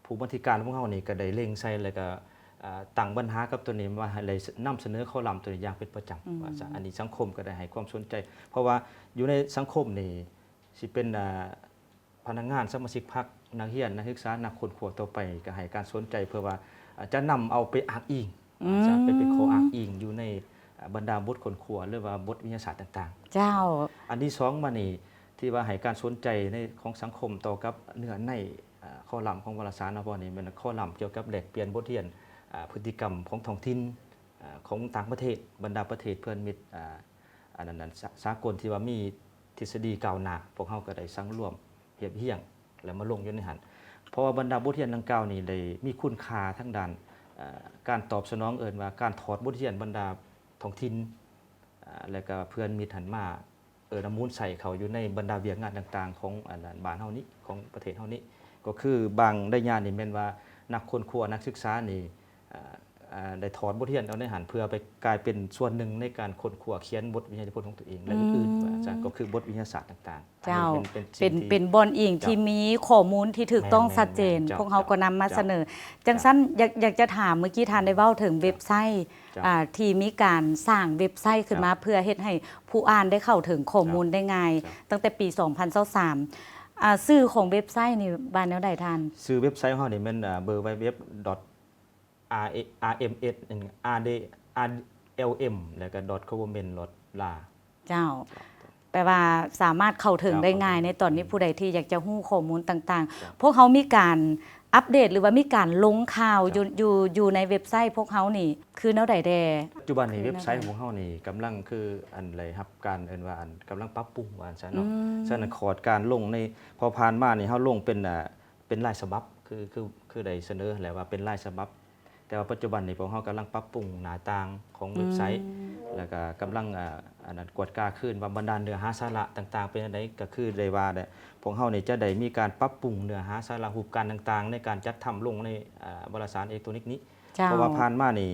ຜູ້ບັນທິການຂອງເຮົານີ້ກໍໄດ້ເລັງໃສ່ ແລ້ວກໍ ອ່າ ຕັ້ງບັນຫາກັບໂຕນີ້ວ່າ ໃຫ້ໄດ້ນຳສະເໜີຄໍລັມໂຕນີ້ຢ່າງເປັນປະຈຳ ອືມ ວ່າຊະ ອັນນີ້ສັງຄົມກໍໄດ້ໃຫ້ຄວາມສົນໃຈ ເພາະວ່າຢູ່ໃນສັງຄົມນີ້ ຊິເປັນ ອ່າ ພະນັກງານ ສະມາຊິກພັກ ນັກຮຽນ ນັກສຶກສາ ນັກຄົ້ນຄວ້າຕໍ່ໄປ ກໍໃຫ້ການສົນໃຈ ເພື່ອວ່າ ອາ ຈະນຳເອົາໄປອ້າງອີງ ອືມ ອາດຈະໄປເປັນຂໍ້ອ້າງອີງຢູ່ໃນ ອາ ບັນດາບົດຄົ້ນຄວ້າ ຫຼືວ່າບົດວິທະຍາສາດຕ່າງໆ. ເຈົ້າ. ອັນທີສອງມານີ້ ທີ່ວ່າໃຫ້ການສົນໃຈໃນ ຂອງສັງຄົມຕໍ່ກັບເນື້ອໃນ ອາ ຄໍລັມຂອງວາລະສານເນາະ ເພາະນີ້ແມ່ນຄໍລັມກ່ຽວກັບແລກປ່ຽນບົດຮຽນ ອາ ພຶດຕິກຳຂອງທ້ອງຖິ່ນ ອາ ຂອງຕ່າງປະເທດ ບັນດາປະເທດເພື່ອນມິດ ອາ ອັນນັ້ນ ສາ ສາກົນທີ່ວ່າມີທິດສະດີກ້າວໜ້າ ພວກເຮົາກໍໄດ້ສັງລວມຮຽບຮຽງ ແລ້ວມາລົງຢູ່ໃນຫັ້ນ ເພາະວ່າບັນດາບົດຮຽນດັ່ງກ່າວນີ້ໄດ້ມີຄຸນຄ່າທາງດ້ານ ເອີ ການຕອບສະໜອງ ເອີ້ນວ່າການຖອດບົດຮຽນບັນດາທ້ອງຖິ່ນ ເອີ ແລ້ວກໍເພື່ອນມິດຫັ້ນມາ ເອີ ນຳມູນໃສ່ເຂົ້າຢູ່ໃນບັນດາວຽກງານຕ່າງໆ ຂອງ ອັນນັ້ນ ບ້ານເຮົານີ້ ຂອງປະເທດເຮົານີ້ ກໍຄືບາງໄລຍະນີ້ແມ່ນວ່ານັກຄົ້ນຄວ້າ ນັກສຶກສານີ້ ເອີ ເອີ ໄດ້ຖອດບົດຮຽນເອົາໃນຫັ້ນ ເພື່ອໄປກາຍເປັນສ່ວນໜຶ່ງໃນການຄົ້ນຄວ້າຂຽນບົດວິທະຍານິພົນຂອງຕົວເອງ ແລະ ອືມ ອື່ນໆ ວ່າຊ ກໍຄືບົດວິທະຍາສາດຕ່າງໆ ເຈົ້າ ອັນນີ້ເປັນ ເປັນ ເປັນສິ່ງທີ່ ເປັນບ່ອນອີງ ເຈົ້າ ທີ່ມີຂໍ້ມູນທີ່ຖືກຕ້ອງ ແມ່ນໆໆ ຊັດເຈນ ເຈົ້າ ພວກເຮົາກໍນຳມາ ເຈົ້າ ສະເໜີ. ເຈົ້າ ຈັ່ງຊັ້ນ ຢາກ ຢາກຈະຖາມ ເມື່ອກີ້ທ່ານໄດ້ເວົ້າເຖິງເວັບໄຊ ເຈົ້າ ອ່າ ທີ່ມີການສ້າງເວັບໄຊຂຶ້ນມາ ເຈົ້າ ເພື່ອເຮັດໃຫ້ຜູ້ອ່ານໄດ້ເຂົ້າເຖິງຂໍ້ມູນ ເຈົ້າ ໄດ້ງ່າຍ ເຈົ້າ ຕັ້ງແຕ່ປີສອງພັນຊາວສາມ ອ່າ ຊື່ຂອງເວັບໄຊນີ້ວ່າແນວໃດທ່ານ? ຊື່ເວັບໄຊຂອງເຮົານີ້ແມ່ນ ເອີ ເບີ ດັບເບິນຢູ ດັບເບິນຢູ ດັບເບິນຢູ ດັບເບິນຢູ ເອັມ ເອັດ ອາ ເອັມ ແລ້ວກໍ ດອດ ກັອບເວີນເມັນ ດອດ ລາ ເຈົ້າ ແປວ່າສາມາດເຂົ້າເຖິງໄດ້ງ່າຍ ເຈົ້າ ເຂົ້າເຖິງ ໃນຕອນນີ້ ອືມ ຜູ້ໃດທີ່ຢາກຈະຮູ້ຂໍ້ມູນຕ່າງໆ ເຈົ້າ ພວກເຮົາມີການອັບເດດ ຫຼືວ່າມີການລົງຂ່າວ ເຈົ້າ ຢູ່ ຢູ່ ຢູ່ໃນເວັບໄຊພວກເຮົານີ້ຄືແນວໃດແດ່? ປັດຈຸບັນນີ້ ຄືແນວໃດ? ເວັບໄຊຂອງພວກເຮົານີ້ກຳລັງ ຄືອັນ ໄດ້ຮັບການເອີ້ນວ່າ ອັນ ກຳລັງປັບປຸງວ່າຊັ້ນເນາະ ອືມ ສະນັ້ນ ຂອດການລົງໃນ ເພາະຜ່ານມານີ້ເຮົາລົງເປັນ ອ່າ ເປັນລາຍສະບັບ ຄື ຄື ຄືໄດ້ສະເໜີແລ້ວວ່າເປັນລາຍສະບັບ ແຕ່ວ່າປັດຈຸບັນນີ້ພວກເຮົາກຳລັງປັບປຸງໜ້າຕ່າງຂອງເວັບໄຊ ອືມ ແລ້ວກໍກຳລັງ ອ່າ ອັນນັ້ນ ກວດກາຄືນວ່າບັນດາເນື້ອຫາສາລະຕ່າງໆເປັນຈັ່ງໃດ ກໍຄືໄດ້ວ່າແຫຼະ ພວກເຮົານີ້ຈະໄດ້ມີການປັບປຸງເນື້ອຫາສາລະຮູບການຕ່າງໆ ໃນການຈັດທຳລົງໃນ ອ່າ ວາລະສານເອເລັກໂຕນິກນີ້ ເຈົ້າ ເພາະວ່າຜ່ານມານີ້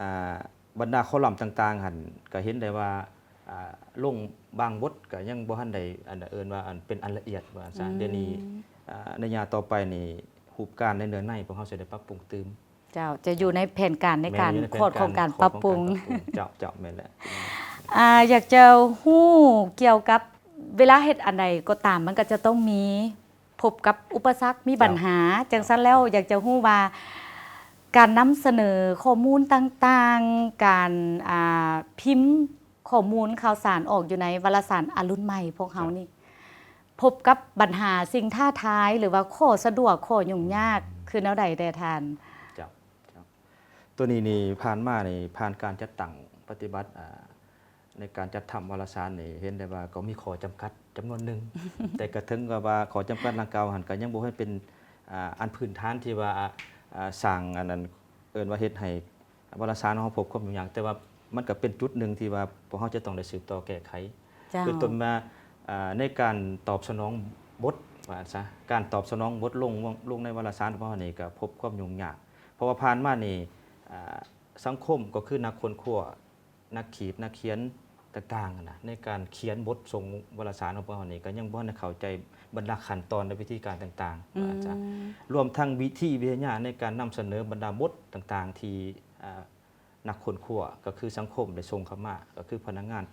ອ່າ ບັນດາຄໍລັມຕ່າງໆຫັ້ນ ກໍເຫັນໄດ້ວ່າ ອ່າ ລົງບາງບົດກໍຍັງບໍ່ທັນໄດ້ ອັນ ເອີ້ນວ່າ ອັນ ເປັນອັນລະອຽດວ່າຊັ້ນ ອືມ ດຽວນີ້ ອ່າ ໄລຍະຕໍ່ໄປນີ້ ຮູບການໃນເນື້ອໃນ ພວກເຮົາຊິໄດ້ປັບປຸງຕື່ມ. ເຈົ້າ ຈະຢູ່ໃນແຜນການໃນການ ແມ່ນ ຢູ່ໃນແຜນການຂອດຂອງການປັບປຸງ ຂອດຂອງການປັບປຸງ. ເຈົ້າ ເຈົ້າ ແມ່ນແລ້ວ. ອ່າ ຢາກຈະຮູ້ກ່ຽວກັບເວລາເຮັດອັນໃດກໍຕາມ ມັນກໍຈະຕ້ອງມີ ພົບກັບອຸປະສັກ ມີ ເຈົ້າ ບັນຫາ ຈັ່ງຊັ້ນແລ້ວ ເຈົ້າ ຢາກຈະຮູ້ວ່າ ການນຳສະເໜີຂໍ້ມູນຕ່າງໆ ການ ອ່າ ພິມຂໍ້ມູນຂ່າວສານອອກຢູ່ໃນວາລະສານອາລຸນໃໝ່ພວກເຮົາ ເຈົ້າ ນີ້ ພົບກັບບັນຫາ ສິ່ງທ້າທາຍ ຫຼືວ່າຂໍ້ສະດວກ ຂໍ້ຫຍຸ້ງຍາກ ອືມ ຄືແນວໃດແດ່ທ່ານ? ເຈົ້າ ເຈົ້າ ຕົວນີ້ນີ້ ຜ່ານມານີ້ ຜ່ານການຈັດຕັ້ງປະຕິບັດ ອ່າ ໃນການຈັດທຳວາລະສານນີ້ ເຫັນໄດ້ວ່າກໍມີຂໍ້ຈຳກັດຈຳນວນໜຶ່ງ ແຕ່ກະເຖິງກັບວ່າຂໍ້ຈຳກັດດັ່ງກ່າວຫັ້ນ ກໍຍັງບໍ່ໃຫ້ເປັນ ອ່າ ອັນພື້ນຖານທີ່ວ່າ ອ່າ ສ້າງອັນນັ້ນ ເອີ້ນວ່າເຮັດໃຫ້ວາລະສານຂອງເຮົາພົບຄວາມຫຍຸ້ງຍາກ ແຕ່ວ່າມັນກໍເປັນຈຸດໜຶ່ງທີ່ວ່າພວກເຮົາຈະຕ້ອງໄດ້ສືບຕໍ່ແກ້ໄຂ ເຈົ້າ ເປັນຕົ້ນວ່າ ອ່າ ໃນການຕອບສະໜອງບົດ ວ່າຊັ້ນຊະ ການຕອບສະໜອງບົດລົງ ລົງໃນວາລະສານຂອງເຮົານີ້ກໍພົບຄວາມຫຍຸ້ງຍາກ ເພາະວ່າຜ່ານມານີ້ ອ່າ ສັງຄົມ ກໍຄືນັກຄົ້ນຄວ້າ ນັກຂີດ ນັກຂຽນຕ່າງໆ ຫັ້ນນະ ໃນການຂຽນບົດສົ່ງວາລະສານຂອງພວກເຮົານີ້ ກໍຍັງບໍ່ທັນໄດ້ເຂົ້າໃຈບັນດາຂັ້ນຕອນ ແລະ ວິທີການຕ່າງໆ ອືມ ວ່າຊັ້ນຊະ ລວມທັງວິທີວິທະຍາໃນການນຳສະເໜີບັນດາບົດຕ່າງໆ ທີ່ ອ່າ ນັກຄົ້ນຄວ້າ ກໍຄືສັງຄົມໄດ້ສົ່ງເຂົ້າມາ ກໍຄືພະນັກງານ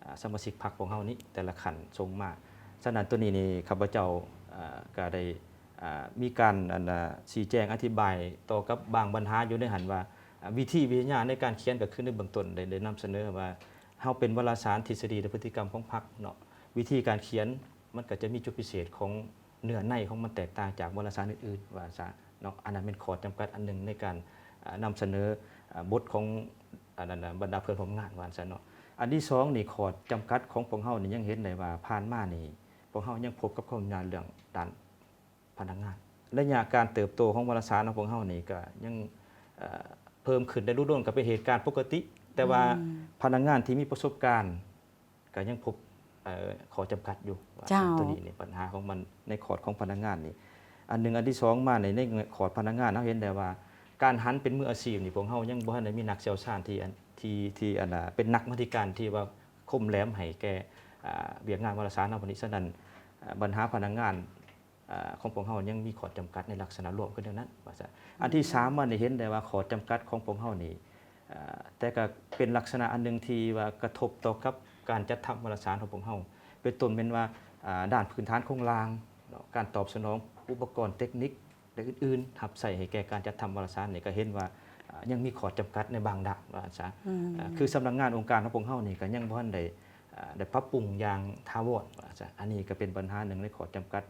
ອ່າ ສະມາຊິກພັກຂອງເຮົານີ້ ແຕ່ລະຂັ້ນສົ່ງມາ. ສະນັ້ນ ຕົວນີ້ນີ້ ຂ້າພະເຈົ້າ ອ່າ ກໍໄດ້ ອ່າ ມີການ ອັນ ອ່າ ຊີ້ແຈງອະທິບາຍຕໍ່ກັບບາງບັນຫາຢູ່ໃນຫັ້ນວ່າ ອ່າ ວິທີວິທະຍາໃນການຂຽນ ກໍຄືໃນເບື້ອງຕົ້ນໄດ້ ໄດ້ນຳສະເໜີວ່າ ເຮົາເປັນວາລະສານທິດສະດີ ແລະ ພຶດຕິກຳຂອງພັກເນາະ ວິທີການຂຽນ ມັນກໍຈະມີຈຸດພິເສດຂອງເນື້ອໃນຂອງມັນແຕກຕ່າງຈາກວາລະສານອື່ນໆ ວ່າຊະເນາະ. ອັນນັ້ນແມ່ນຂໍ້ຈຳກັດອັນໜຶ່ງໃນການ ອ່າ ນຳສະເໜີ ອ່າ ບົດຂອງ ອັນນັ້ນນະ ບັນດາເພື່ອນຮ່ວມງານ ວ່າຊັ້ນເນາະ. ອັນທີສອງນີ້ ຂໍ້ຈຳກັດຂອງພວກເຮົານີ້ຍັງເຫັນໄດ້ວ່າ ຜ່ານມານີ້ ພວກເຮົາຍັງພົບກັບຄວາມຫຍຸ້ງຍາກເລື່ອງດ້ານພະນັກງານ. ໄລຍະການເຕີບໂຕຂອງວາລະສານຂອງພວກເຮົານີ້ກໍຍັງ ເອີ ເພີ່ມຂຶ້ນໄດ້ລຸດລົງ ກໍເປັນເຫດການປົກກະຕິ, ແຕ່ວ່າ ອືມ ພະນັກງານທີ່ມີປະສົບການ ກໍຍັງພົບ ເອີ ຂໍ້ຈຳກັດຢູ່ ວ່າ ເຈົ້າ ຕົວນີ້ນີ້ ບັນຫາຂອງມັນໃນຂອດຂອງພະນັກງານນີ້ ອັນໜຶ່ງ. ອັນທີສອງມາໃນ ໃນຂອດພະນັກງານ ເຮົາເຫັນໄດ້ວ່າ ການຫັນເປັນມືອາຊີບນີ້ ພວກເຮົາຍັງບໍ່ທັນໄດ້ມີນັກຊ່ຽວຊານທີ່ ທີ່ ທີ່ ອັນ ເປັນນັກບັນຫາທິການທີ່ວ່າຄົມແຫຼມໃຫ້ແກ່ ອ່າ ວຽກງານວາລະສານເຮົານີ້. ສະນັ້ນ ເອີ ບັນຫາພະນັກງານ ອ່າ ຂອງພວກເຮົາຍັງມີຂໍ້ຈຳກັດໃນລັກສະນະລວມຄືແນວນັ້ນ ວ່າຊັ້ນ. ອືມ ອັນທີສາມມານີ້ ເຫັນໄດ້ວ່າຂໍ້ຈຳກັດຂອງພວກເຮົານີ້ ອ່າ ແຕ່ກໍເປັນລັກສະນະອັນໜຶ່ງທີ່ວ່າກະທົບຕໍ່ກັບການຈັດທຳວາລະສານຂອງພວກເຮົາ ເປັນຕົ້ນແມ່ນວ່າ ອ່າ ດ້ານພື້ນຖານໂຄງລ່າງເນາະ, ການຕອບສະໜອງອຸປະກອນເຕັກນິກ ແລະ ອື່ນໆ ຮັບໃຊ້ໃຫ້ແກ່ການຈັດທຳວາລະສານນີ້ ກໍເຫັນວ່າ ອ່າ ຍັງມີຂໍ້ຈຳກັດໃນບາງດ້ານ ວ່າຊັ້ນ. ອືມ ອ່າ ຄືສຳນັກງານອົງການຂອງພວກເຮົານີ້ ກໍຍັງບໍ່ທັນໄດ້ ອ່າ ໄດ້ປັບປຸງຢ່າງຖາວອນ ວ່າຊັ້ນ. ອັນນີ້ກໍເປັນບັນຫາໜຶ່ງໃນຂໍ້ຈຳກັດ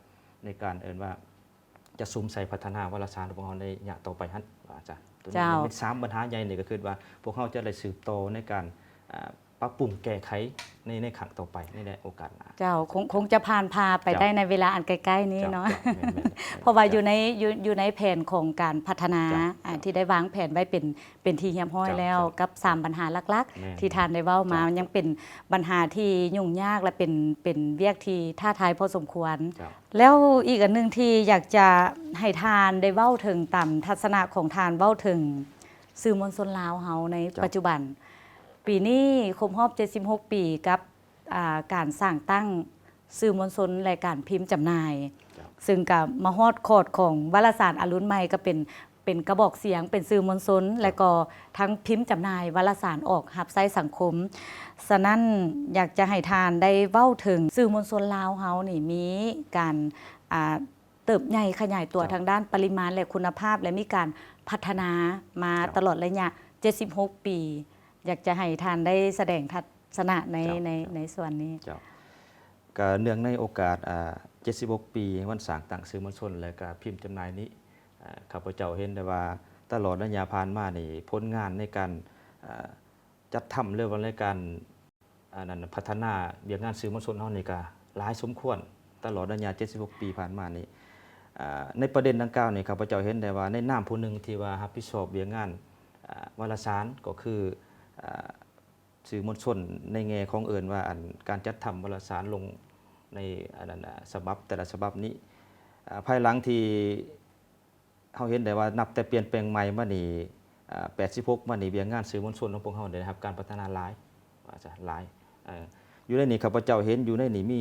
ໃນການເອີ້ນວ່າຈະສຸມໃສ່ພັດທະນາວາລະສານຂອງພວກເຮົາໃນໄລຍະຕໍ່ໄປຫັ້ນ ວ່າຊັ້ນ. ຕົວນີ້ ເຈົ້າ ແມ່ນສາມບັນຫາໃຫຍ່ນີ້ ກໍຄິດວ່າພວກເຮົາຈະໄດ້ສືບຕໍ່ໃນການ ອ່າ ປັບປຸງແກ້ໄຂໃນ ໃນຄັ້ງຕໍ່ໄປ ໃນ ໃນໂອກາດໜ້າ. ເຈົ້າ ຄົງ ຄົງຈະຜ່ານຜ່າໄປ ເຈົ້າ ໄດ້ໃນເວລາອັນໃກ້ໆນີ້ເນາະ. ເຈົ້າ ເຈົ້າ ແມ່ນໆ ເພາະວ່າ ເຈົ້າ ຢູ່ໃນ ຢູ່ ຢູ່ໃນແຜນຂອງການພັດທະນາ ເຈົ້າ ອ່າ ເຈົ້າ ທີ່ໄດ້ວາງແຜນໄວ້ເປັນ ເປັນທີ່ຮຽບຮ້ອຍແລ້ວ ເຈົ້າ ກັບສາມບັນຫາຫຼັກໆ ແມ່ນ ທີ່ທ່ານໄດ້ເວົ້າມາ ເຈົ້າ ຍັງເປັນບັນຫາທີ່ຫຍຸ້ງຍາກ ແລະ ເປັນ ເປັນວຽກທີ່ທ້າທາຍພໍສົມຄວນ. ເຈົ້າ ແລ້ວອີກອັນໜຶ່ງທີ່ຢາກຈະໃຫ້ທ່ານໄດ້ເວົ້າເຖິງ ຕາມທັດສະນະຂອງທ່ານ ເວົ້າເຖິງສື່ມວນຊົນລາວເຮົາໃນ ເຈົ້າ ປັດຈຸບັນ ປີນີ້ຄົບຮອບເຈັດສິບຫົກປີກັບ ອ່າ ການສ້າງຕັ້ງສື່ມວນຊົນ ແລະ ການພິມຈຳໜ່າຍ ເຊິ່ງກໍມາຮອດຂອດຂອງວາລະສານອະລຸນໃໝ່ ກໍເປັນ ເປັນກະບອກສຽງ ເປັນສື່ມວນຊົນ ແລະ ກໍທັງພິມຈຳໜ່າຍວາລະສານອອກຮັບໃຊ້ສັງຄົມ. ສະນັ້ນ ຢາກຈະໃຫ້ທ່ານໄດ້ເວົ້າເຖິງສື່ມວນຊົນລາວເຮົານີ້ ມີການ ອ່າ ເຕີບໃຫຍ່ຂະຫຍາຍຕົວທາງດ້ານປະລິມານ ແລະ ຄຸນນະພາບ ແລະ ມີການພັດທະນາມາຕະຫຼອດໄລຍະເຈັດສິບຫົກປີ. ຢາກຈະໃຫ້ທ່ານໄດ້ສະແດງທັດສະນະໃນ ໃນ ໃນສ່ວນນີ້. ເຈົ້າ. ກະເນື່ອງໃນໂອກາດ ອ່າ ເຈັດສິບຫົກປີ ວັນສ້າງຕັ້ງສື່ມວນຊົນ ແລະ ກະພິມຈຳໜ່າຍນີ້ ອ່າ ຂ້າພະເຈົ້າເຫັນໄດ້ວ່າ ຕະຫຼອດໄລຍະຜ່ານມານີ້ ຜົນງານໃນການ ອ່າ ຈັດທຳ ຫຼືວ່າໃນການ ອັນນັ້ນ ພັດທະນາວຽກງານສື່ມວນຊົນເຮົານີ້ກະຫຼາຍສົມຄວນ ຕະຫຼອດໄລຍະເຈັດສິບຫົກປີຜ່ານມານີ້. ອ່າ ໃນປະເດັນດັ່ງກ່າວນີ້ ຂ້າພະເຈົ້າເຫັນໄດ້ວ່າ ໃນນາມຜູ້ໜຶ່ງທີ່ວ່າຮັບຜິດຊອບວຽກງານ ອ່າ ວາລະສານ ກໍຄື ອ່າ ສື່ມວນຊົນ ໃນແງ່ຂອງເອີ້ນວ່າ ອັນ ການຈັດທຳວາລະສານລົງໃນ ອັນນັ້ນ ສະບັບ ແຕ່ລະສະບັບນີ້ ອ່າ ພາຍຫຼັງທີ່ ເຮົາເຫັນໄດ້ວ່ານັບແຕ່ປ່ຽນແປງໃໝ່ມານີ້ ອ່າ ແປດສິບຫົກມານີ້ ວຽກງານສື່ມວນຊົນຂອງພວກເຮົາໄດ້ຮັບການພັດທະນາຫຼາຍ ວ່າຊະ ຫຼາຍ. ເອີ ຢູ່ໃນນີ້ ຂ້າພະເຈົ້າເຫັນຢູ່ໃນນີ້ມີ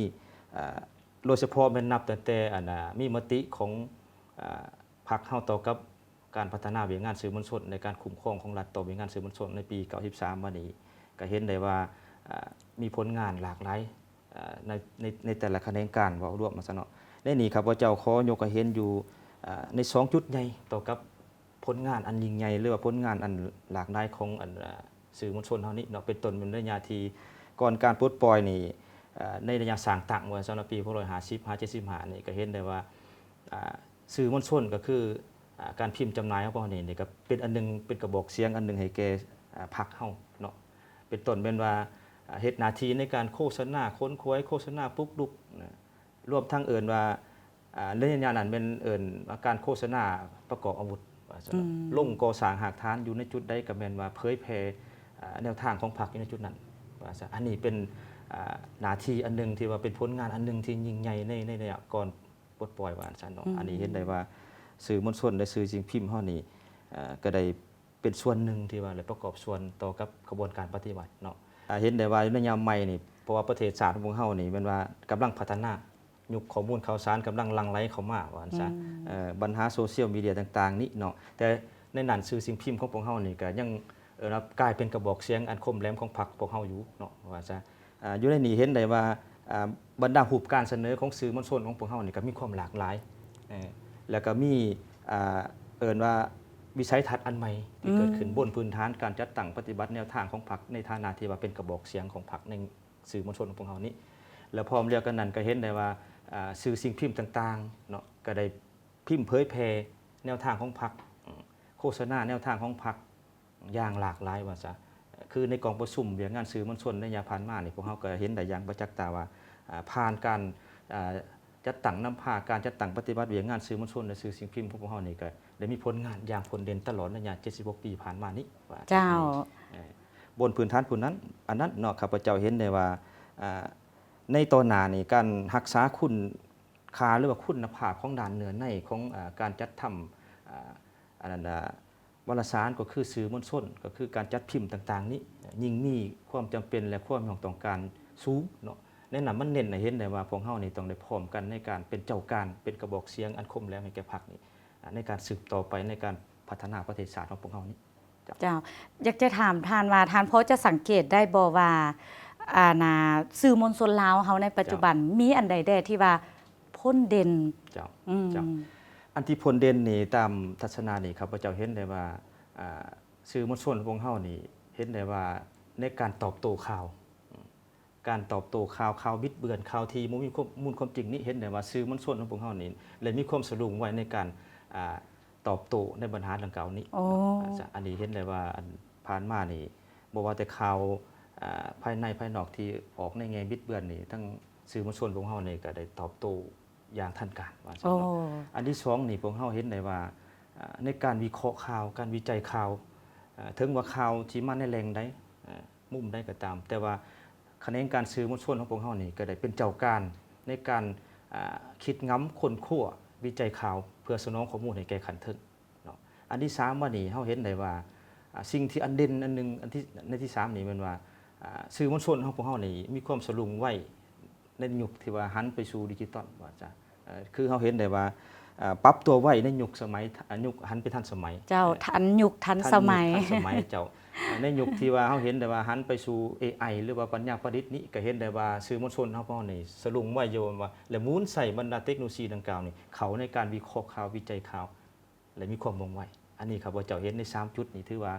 ອ່າ ໂດຍສະເພາະແມ່ນນັບຕັ້ງແຕ່ ອັນ ອ່າ ມີມະຕິຂອງ ອ່າ ພັກເຮົາຕໍ່ກັບການພັດທະນາວຽກງານສື່ມວນຊົນ ໃນການຄຸ້ມຄອງຂອງລັດຕໍ່ວຽກງານສື່ມວນຊົນໃນປີເກົ້າສິບສາມມານີ້ ກໍເຫັນໄດ້ວ່າ ອ່າ ມີຜົນງານຫຼາກຫຼາຍ ອ່າ ໃນ ໃນ ໃນແຕ່ລະຂະແໜງການ ເວົ້າລວມວ່າຊັ້ນເນາະ. ໃນນີ້ຂ້າພະເຈົ້າຂໍຍົກໃຫ້ເຫັນຢູ່ ອ່າ ໃນສອງຈຸດໃຫຍ່ຕໍ່ກັບຜົນງານອັນຍິ່ງໃຫຍ່ ຫຼືວ່າຜົນງານອັນຫຼາກຫຼາຍຂອງອັນ ອ່າ ສື່ມວນຊົນເຮົານີ້ເນາະ ເປັນຕົ້ນແມ່ນໄລຍະທີ່ກ່ອນການປົດປ່ອຍນີ້ ອ່າ ໃນໄລຍະສ້າງຕັ້ງວ່າຊັ້ນເນາະ ປີຫົກຮ້ອຍຫ້າສິບຫາເຈັດສິບຫ້ານີ້ ກໍເຫັນໄດ້ວ່າ ອ່າ ສື່ມວນຊົນກໍຄື ອ່າ ການພິມຈຳໜ່າຍຂອງພວກເຮົານີ້ ນີ້ກໍເປັນອັນໜຶ່ງ ເປັນກະບອກສຽງອັນໜຶ່ງໃຫ້ແກ່ ອ່າ ພັກເຮົາເນາະ ເປັນຕົ້ນແມ່ນວ່າ ອ່າ ເຮັດໜ້າທີ່ໃນການໂຄສະນາຂົນຂວາຍ ໂຄສະນາປຸກລຸກນະ ລວມທັງເອີ້ນວ່າ ອ່າ ໃນໄລຍະນັ້ນແມ່ນເອີ້ນວ່າການໂຄສະນາປະກອບອາວຸດ ວ່າຊັ້ນເນາະ ອືມ ລົງກໍ່ສ້າງຮາກຖານຢູ່ໃນຈຸດໃດ ກໍແມ່ນວ່າເຜີຍແຜ່ ອ່າ ແນວທາງຂອງພັກຢູ່ໃນຈຸດນັ້ນ ວ່າຊັ້ນ. ອັນນີ້ເປັນ ອ່າ ໜ້າທີ່ອັນໜຶ່ງທີ່ວ່າເປັນຜົນງານອັນໜຶ່ງທີ່ຍິ່ງໃຫຍ່ໃນ ໃນໄລຍະກ່ອນ ປົດປ່ອຍວ່າຊັ້ນເນາະ ອືມ ອັນນີ້ເຫັນໄດ້ວ່າສື່ມວນຊົນ ແລະ ສື່ສິ່ງພິມເຮົານີ້ ເອີ ກໍໄດ້ເປັນສ່ວນໜຶ່ງທີ່ວ່າໄດ້ປະກອບສ່ວນຕໍ່ກັບຂະບວນການປະຕິວັດເນາະ ອາ ເຫັນໄດ້ວ່າໃນຍາມໃໝ່ນີ້ ເພາະວ່າປະເທດຊາດຂອງພວກເຮົານີ້ແມ່ນວ່າກຳລັງພັດທະນາ ຍຸກຂໍ້ມູນຂ່າວສານກຳລັງຫຼັ່ງໄຫຼເຂົ້າມາວ່າຊັ້ນຊະ ອືມ ເອີ ບັນຫາໂຊຊຽວມີເດຍຕ່າງໆນີ້ເນາະ ແຕ່ໃນນັ້ນສື່ສິ່ງພິມຂອງພວກເຮົານີ້ກໍຍັງ ເອີ້ນວ່າກາຍເປັນກະບອກສຽງອັນຄົມແຫຼມຂອງພັກພວກເຮົາຢູ່ເນາະ ວ່າຊະ. ອ່າ ຢູ່ໃນນີ້ເຫັນໄດ້ວ່າ ອ່າ ບັນດາຮູບການສະເໜີຂອງສື່ມວນຊົນຂອງພວກເຮົານີ້ກໍມີຄວາມຫຼາກຫຼາຍ ເອີ ແລ້ວກໍມີ ອ່າ ເອີ້ນວ່າວິໄສທັດອັນໃໝ່ທີ່ເກີດຂຶ້ນ ອືມ ບົນພື້ນຖານການຈັດຕັ້ງປະຕິບັດແນວທາງຂອງພັກ ໃນຖານະທີ່ວ່າເປັນກະບອກສຽງຂອງພັກໃນສື່ມວນຊົນຂອງພວກເຮົານີ້ ແລ້ວພ້ອມດຽວກັນນັ້ນກໍເຫັນໄດ້ວ່າ ອ່າ ສື່ສິ່ງພິມຕ່າງໆເນາະ ກໍໄດ້ ພິມເຜີຍແຜ່ແນວທາງຂອງພັກ ໂຄສະນາແນວທາງຂອງພັກຢ່າງຫຼາກຫຼາຍວ່າຊະ. ຄືໃນກອງປະຊຸມວຽກງານສື່ມວນຊົນໃນໄລຍະຜ່ານມານີ້ ພວກເຮົາກໍເຫັນໄດ້ຢ່າງປະຈັກຕາວ່າ ອາ ຜ່ານການ ອາ ຈັດຕັ້ງນຳພາການຈັດຕັ້ງປະຕິບັດວຽກງານສື່ມວນຊົນ ແລະ ສື່ສິ່ງພິມຂອງພວກເຮົານີ້ ກໍໄດ້ມີຜົນງານຢ່າງໂດດເດັ່ນຕະຫຼອດໄລຍະເຈັດສິບຫົກປີຜ່ານມານີ້ວ່າ. ເຈົ້າ. ເອີ ບົນພື້ນຖານຜູ້ນັ້ນ ອັນນັ້ນເນາະ ຂ້າພະເຈົ້າເຫັນໄດ້ວ່າ ອາ ໃນຕໍ່ໜ້ານີ້ ການຮັກສາຄຸນ ຄ່າ ຫຼືວ່າຄຸນນະພາບຂອງດ້ານເນື້ອໃນຂອງ ເອີ ການຈັດທຳ ເອີ ອັນນັ້ນ ວາລະສານ ກໍຄືສື່ມວນຊົນ ກໍຄືການຈັດພິມຕ່າງໆນີ້ ຍິ່ງມີຄວາມຈຳເປັນ ແລະ ຄວາມຕ້ອງການສູງເນາະ. ໃນນັ້ນມັນເນັ້ນໃຫ້ເຫັນໄດ້ວ່າ ພວກເຮົານີ້ຕ້ອງໄດ້ພ້ອມກັນໃນການເປັນເຈົ້າການ ເປັນກະບອກສຽງອັນຄົມແຫຼມໃຫ້ແກ່ພັກນີ້ ໃນການສືບຕໍ່ໄປໃນການພັດທະນາປະເທດຊາດຂອງພວກເຮົານີ້. ເຈົ້າ. ຢາກຈະຖາມທ່ານວ່າ ທ່ານພໍຈະສັງເກດໄດ້ບໍ່ວ່າ ອັນນ່າ ສື່ມວນຊົນລາວເຮົາໃນປັດຈຸບັນ ເຈົ້າ ມີອັນໃດແດ່ທີ່ວ່າພົ້ນເດັ່ນ? ເຈົ້າ. ອືມ. ເຈົ້າ. ອັນທີ່ພົ້ນເດັ່ນນີ້ ຕາມທັດສະນະນີ້ ຂ້າພະເຈົ້າເຫັນໄດ້ວ່າ ອ່າ ສື່ມວນຊົນຂອງພວກເຮົານີ້ ເຫັນໄດ້ວ່າໃນການຕອບໂຕ້ຂ່າວ ການຕອບໂຕ້ຂ່າວ ຂ່າວບິດເບືອນ ຂ່າວທີ່ບໍ່ມີຄວາມ ມູນຄວາມຈິງນີ້ ເຫັນໄດ້ວ່າສື່ມວນຊົນຂອງພວກເຮົານີ້ ໄດ້ມີຄວາມສະດຸ້ງໄວໃນການ ອ່າ ຕອບໂຕ້ໃນບັນຫາດັ່ງກ່າວນີ້. ໂອ້. ເນາະ ອັນນີ້ເຫັນໄດ້ວ່າ ອັນຜ່ານມານີ້ ບໍ່ວ່າແຕ່ຂ່າວ ອ່າ ພາຍໃນພາຍນອກທີ່ອອກໃນແງ່ບິດເບືອນນີ້ ທັງສື່ມວນຊົນຂອງເຮົານີ້ກໍໄດ້ຕອບໂຕ້ຢ່າງທັນການ ວ່າຊັ້ນເນາະ. ໂອ້. ອັນທີສອງນີ້ ພວກເຮົາເຫັນໄດ້ວ່າ ອ່າ ໃນການວິເຄາະຂ່າວ ການວິໄຈຂ່າວ ເອີ ເຖິງວ່າຂ່າວທີ່ມາໃນແຫຼ່ງໃດ ເອີ ມຸມໃດກໍຕາມ ແຕ່ວ່າຂະແໜງການສື່ມວນຊົນຂອງພວກເຮົານີ້ ກໍໄດ້ເປັນເຈົ້າການໃນການ ອ່າ ຄິດງຳຄົ້ນຄວ້າວິໄຈຂ່າວ ເພື່ອສະໜອງຂໍ້ມູນໃຫ້ແກ່ຂັ້ນເທິງເນາະ. ອັນທີສາມ ມານີ້ ເຮົາເຫັນໄດ້ວ່າ ອ່າ ສິ່ງທີ່ອັນເດັ່ນອັນໜຶ່ງ ອັນທີ່ ໃນທີສາມນີ້ແມ່ນວ່າ ອ່າ ສື່ມວນຊົນຂອງພວກເຮົານີ້ມີຄວາມສະຫຼຸງໄວໃນຍຸກທີ່ວ່າຫັນໄປສູ່ດິຈິຕອນ ວ່າຊະ. ເອີ ຄືເຮົາເຫັນໄດ້ວ່າ ອ່າ ປັບຕົວໄວໃນຍຸກສະໄໝ ຍຸກຫັນໄປທັນສະໄໝ. ເຈົ້າ ເອີ ທັນຍຸກທັນສະໄໝ ທັນຍຸກທັນສະໄໝ ເຈົ້າ. ໃນຍຸກທີ່ວ່າເຮົາເຫັນໄດ້ວ່າຫັນໄປສູ່ເອໄອ ຫຼືວ່າປັນຍາປະດິດນີ້ ກໍເຫັນໄດ້ວ່າສື່ມວນຊົນຂອງພວກເຮົານີ້ສະຫຼຸງໄວຢູ່ວ່າ ແລະ ໝູນໃຊ້ບັນດາເຕັກໂນໂລຊີດັ່ງກ່າວນີ້ເຂົ້າໃນການວິເຄາະຂ່າວ ວິໄຈຂ່າວ ແລະ ມີຄວາມວ່ອງໄວ. ອັນນີ້ຂ້າພະເຈົ້າເຫັນໃນສາມຈຸດນີ້ ຖືວ່າ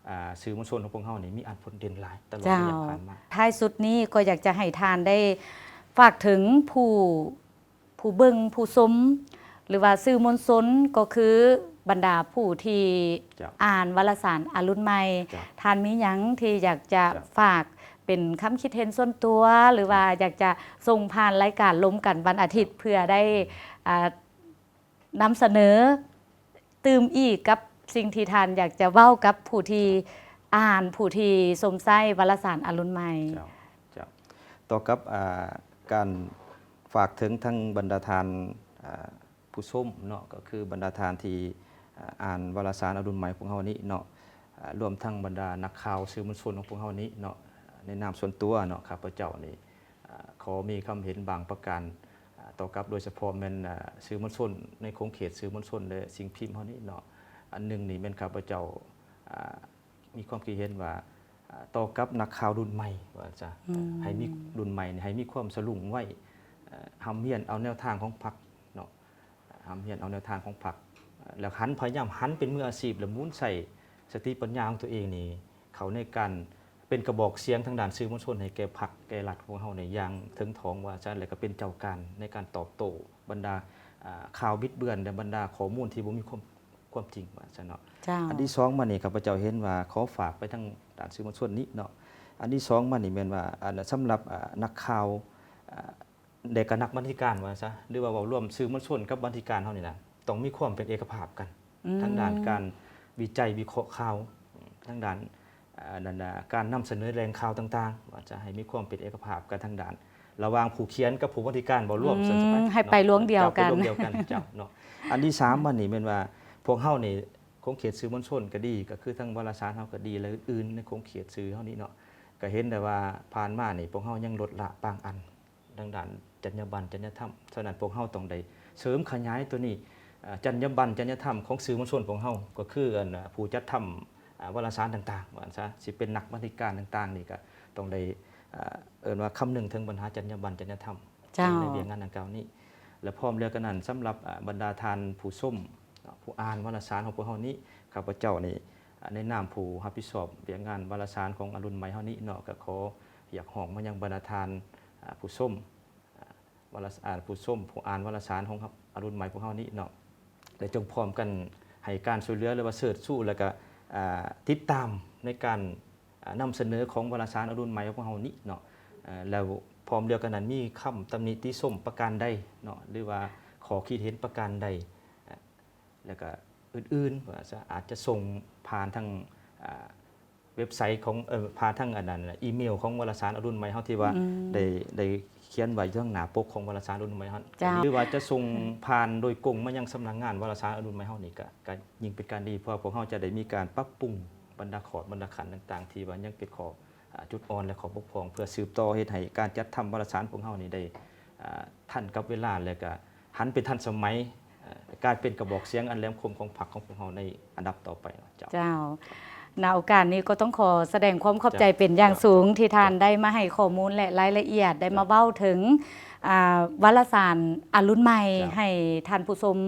ອ່າ ສື່ມວນຊົນຂອງພວກເຮົານີ້ມີອາດຜົນເດັ່ນຫຼາຍຕະຫຼອດໄລຍະ ເຈົ້າ ຜ່ານມາ. ທ້າຍສຸດນີ້ກໍຢາກຈະໃຫ້ທ່ານໄດ້ຝາກເຖິງຜູ້ ຜູ້ເບິ່ງ ຜູ້ຊົມ ຫຼືວ່າສື່ມວນຊົນ ກໍຄືບັນດາຜູ້ທີ່ ເຈົ້າ ອ່ານວາລະສານອະລຸນໃໝ່ ເຈົ້າ ທ່ານມີຫຍັງທີ່ຢາກຈະ ເຈົ້າ ຝາກເປັນຄຳຄິດເຫັນສ່ວນຕົວ ຫຼືວ່າ ເຈົ້າ ຢາກຈະສົ່ງຜ່ານລາຍການລົມກັນວັນອາທິດ ເພື່ອໄດ້ ອ່າ ນຳສະເໜີຕື່ມອີກກັບສິ່ງທີ່ທ່ານຢາກຈະເວົ້າກັບຜູ້ທີ່ອ່ານ ຜູ້ທີ່ຊົມໃຊ້ວາລະສານອະລຸນໃໝ່? ເຈົ້າ ເຈົ້າ. ຕໍ່ກັບ ອ່າ ການຝາກເຖິງທັງບັນດາທ່ານ ອ່າ ຜູ້ຊົມເນາະ ກໍຄືບັນດາທ່ານທີ່ ອ່າ ອ່ານວາລະສານອະລຸນໃໝ່ຂອງເຮົານີ້ເນາະ ອ່າ ລວມທັງບັນດານັກຂ່າວສື່ມວນຊົນຂອງພວກເຮົານີ້ເນາະ ໃນນາມສ່ວນຕົວເນາະ ຂ້າພະເຈົ້ານີ້ ອ່າ ຂໍມີຄຳເຫັນບາງປະການ ອ່າ ຕໍ່ກັບໂດຍສະເພາະແມ່ນ ອ່າ ສື່ມວນຊົນໃນຂົງເຂດສື່ມວນຊົນ ແລະ ສິ່ງພິມເຮົານີ້ເນາະ. ອັນໜຶ່ງນີ້ແມ່ນຂ້າພະເຈົ້າ ອ່າ ມີຄວາມຄິດເຫັນວ່າ ອ່າ ຕໍ່ກັບນັກຂ່າວລຸ້ນໃໝ່ວ່າຊະ ອືມ ໃຫ້ມີ ລຸ້ນໃໝ່ນີ້ໃຫ້ມີຄວາມສະຫຼຸງໄວ ເອີ ຮ່ຳຮຽນເອົາແນວທາງຂອງພັກເນາະ ຮ່ຳຮຽນເອົາແນວທາງຂອງພັກ ແລ້ວຫັນ ພະຍາຍາມຫັນເປັນມືອາຊີບ ແລະ ໝູນໃຊ້ສະຕິປັນຍາຂອງຕົວເອງນີ້ ເຂົ້າໃນການເປັນກະບອກສຽງທາງດ້ານສື່ມວນຊົນໃຫ້ແກ່ພັກແກ່ລັດຂອງເຮົາໃນຢ່າງເຖິງຖອງວ່າຊັ້ນ ແລະ ກໍເປັນເຈົ້າການໃນການຕອບໂຕ້ບັນດາ ອ່າ ຂ່າວບິດເບືອນ ແລະ ບັນດາຂໍ້ມູນທີ່ບໍ່ມີຄວາມ ຄວາມຈິງວ່າຊັ້ນເນາະ. ເຈົ້າ. ອັນທີສອງມານີ້ ຂ້າພະເຈົ້າເຫັນວ່າ ຂໍຝາກໄປທາງດ້ານສື່ມວນຊົນນີ້ເນາະ. ອັນທີສອງມານີ້ແມ່ນວ່າ ອັນ ສຳລັບ ອ່າ ນັກຂ່າວ ອ່າ ແລະ ກໍນັກບັນທິການວ່າຊະ ຫຼືວ່າເວົ້າລວມສື່ມວນຊົນກັບບັນທິການເຮົານີ້ນະ ຕ້ອງມີຄວາມເປັນເອກະພາບກັນ ອືມ ທາງດ້ານການວິໄຈວິເຄາະຂ່າວ ທາງດ້ານ ອ່າ ນັ້ນນະ ການນຳສະເໜີແຫຼ່ງຂ່າວຕ່າງໆ ວ່າຈະໃຫ້ມີຄວາມເປັນເອກະພາບກັນທາງດ້ານ ລະຫວ່າງຜູ້ຂຽນກັບຜູ້ບັນທິການ ເວົ້າລວມ ອືມ ຊັ້ນຊະ ໃຫ້ໄປລວງດຽວກັນ ເຈົ້າ ໄປລວງດຽວກັນ ເຈົ້າ ເນາະ. ອັນທີສາມມານີ້ແມ່ນວ່າ ພວກເຮົານີ້ ຂົງເຂດສື່ມວນຊົນກໍດີ ກໍຄືທາງວາລະສານເຮົາກໍດີ ແລະ ອື່ນໆໃນຂົງເຂດສື່ເຮົານີ້ເນາະ ກໍເຫັນໄດ້ວ່າຜ່ານມານີ້ ພວກເຮົາຍັງລົດລະປາງອັນ ທາງດ້ານຈັນຍາບັນ ຈັນຍາທຳ. ສະນັ້ນ ພວກເຮົາຕ້ອງໄດ້ເສີມຂະຫຍາຍຕົວນີ້ ເອີ ຈັນຍາບັນ ຈັນຍາທຳຂອງສື່ມວນຊົນພວກເຮົາ ກໍຄື ອັນ ຜູ້ຈັດທຳ ອ່າ ວາລະສານຕ່າງໆ ວ່າຊັ້ນຊະ ຊິເປັນນັກບັນທິການຕ່າງໆນີ້ ກໍຕ້ອງໄດ້ ອ່າ ເອີ້ນວ່າຄຳນຶງເຖິງບັນຫາຈັນຍາບັນ ຈັນຍາທຳ ເຈົ້າ ໃນວຽກງານດັ່ງກ່າວນີ້ ແລະ ພ້ອມດຽວກັນນັ້ນ ສຳລັບ ອ່າ ບັນດາທ່ານຜູ້ຊົມ ເນາະ ຜູ້ອ່ານວາລະສານຂອງພວກເຮົານີ້ ຂ້າພະເຈົ້ານີ້ ອ່າ ໃນນາມຜູ້ຮັບຜິດຊອບວຽກງານວາລະສານຂອງອະລຸນໃໝ່ເຮົານີ້ເນາະ ກໍຂໍຮຽກຮ້ອງມາຍັງບັນດາທ່ານ ອ່າ ຜູ້ຊົມ ອ່າ ວາລະ ອ່າ ຜູ້ຊົມ ຜູ້ອ່ານວາລະສານຂອງອະລຸນໃໝ່ພວກເຮົານີ້ເນາະ ແລະ ຈົ່ງພ້ອມກັນໃຫ້ການຊ່ວຍເຫຼືອ ຫຼືວ່າເຊີດຊູ ແລ້ວກໍ ອ່າ ຕິດຕາມໃນການ ອ່າ ນຳສະເໜີຂອງວາລະສານອະລຸນໃໝ່ຂອງພວກເຮົານີ້ເນາະ ແລ້ວພ້ອມດຽວກັນນັ້ນ ມີຄຳຕຳໜິຕິຊົມປະການໃດເນາະ ຫຼືວ່າຂໍ້ຄິດເຫັນປະການໃດ ແລ້ວກໍອື່ນໆ ວ່າອາດຈະສົ່ງຜ່ານທາງ ອ່າ ເວັບໄຊຂອງ ເອີ ຜ່ານທາງອັນນັ້ນ ອີເມວຂອງວາລະສານອະລຸນໃໝ່ເຮົາ ທີ່ວ່າ ອືມ ໄດ້ ໄດ້ຂຽນໄວ້ຢູ່ທາງໜ້າປົກຂອງວາລະສານອະລຸນໃໝ່ເຮົາ ເຈົ້າ ຫຼືວ່າຈະສົ່ງຜ່ານໂດຍກົງມາຍັງສຳນັກງານວາລະສານອະລຸນໃໝ່ເຮົານີ້ ກໍ ກໍຍິ່ງເປັນການດີ ເພາະວ່າພວກເຮົາຈະໄດ້ມີການປັບປຸງບັນດາຂອດບັນດາຂັນຕ່າງໆ ທີ່ວ່າຍັງເປັນຂໍ້ ອ່າ ຈຸດອ່ອນ ແລະ ຂໍ້ບົກຜ່ອງ ເພື່ອສືບຕໍ່ເຮັດໃຫ້ການຈັດທຳວາລະສານພວກເຮົານີ້ໄດ້ ອ່າ ທັນກັບເວລາ ແລະ ກໍຫັນເປັນທັນສະໄໝ ເອີ ກາຍເປັນກະບອກສຽງອັນແຫຼມຄົມຂອງພັກຂອງພວກເຮົາໃນອັນດັບຕໍ່ໄປເນາະ. ເຈົ້າ ເຈົ້າ. ໃນໂອກາດນີ້ກໍຕ້ອງຂໍສະແດງຄວາມຂອບໃຈ ເຈົ້າ ເປັນຢ່າງສູງ ເຈົ້າ ທີ່ທ່ານ ເຈົ້າ ໄດ້ມາໃຫ້ຂໍ້ມູນ ແລະ ລາຍລະອຽດ ໄດ້ ເຈົ້າ ມາເວົ້າເຖິງ ອ່າ ວາລະສານອະລຸນໃໝ່ ເຈົ້າ ໃຫ້ທ່ານຜູ້ຊົມ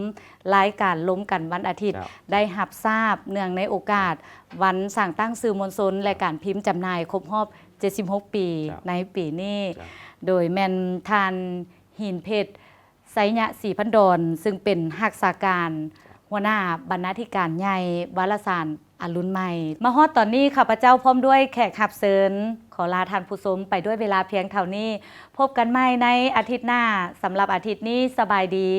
ລາຍການລົມກັນວັນອາທິດ ເຈົ້າ ໄດ້ຮັບຊາບ ເນື່ອງໃນໂອກາດ ເຈົ້າ ວັນສ້າງຕັ້ງສື່ມວນຊົນ ເຈົ້າ ແລະ ການພິມຈຳໜ່າຍຄົບຮອບເຈັດສິບຫົກປີ ເຈົ້າ ໃນປີນີ້ ເຈົ້າ ໂດຍແມ່ນທ່ານ ຫີນເພັດ ໄຊຍະສີພັນດອນ ຊຶ່ງເປັນຮັກສາການ ເຈົ້າ ຫົວໜ້າບັນນາທິການໃຫຍ່ວາລະສານອະລຸນໃໝ່. ມາຮອດຕອນນີ້ ຂ້າພະເຈົ້າພ້ອມດ້ວຍແຂກຮັບເຊີນ ຂໍລາທ່ານຜູ້ຊົມໄປດ້ວຍເວລາພຽງເທົ່ານີ້. ພົບກັນໃໝ່ໃນອາທິດໜ້າ. ສຳລັບອາທິດນີ້ ສະບາຍດີ.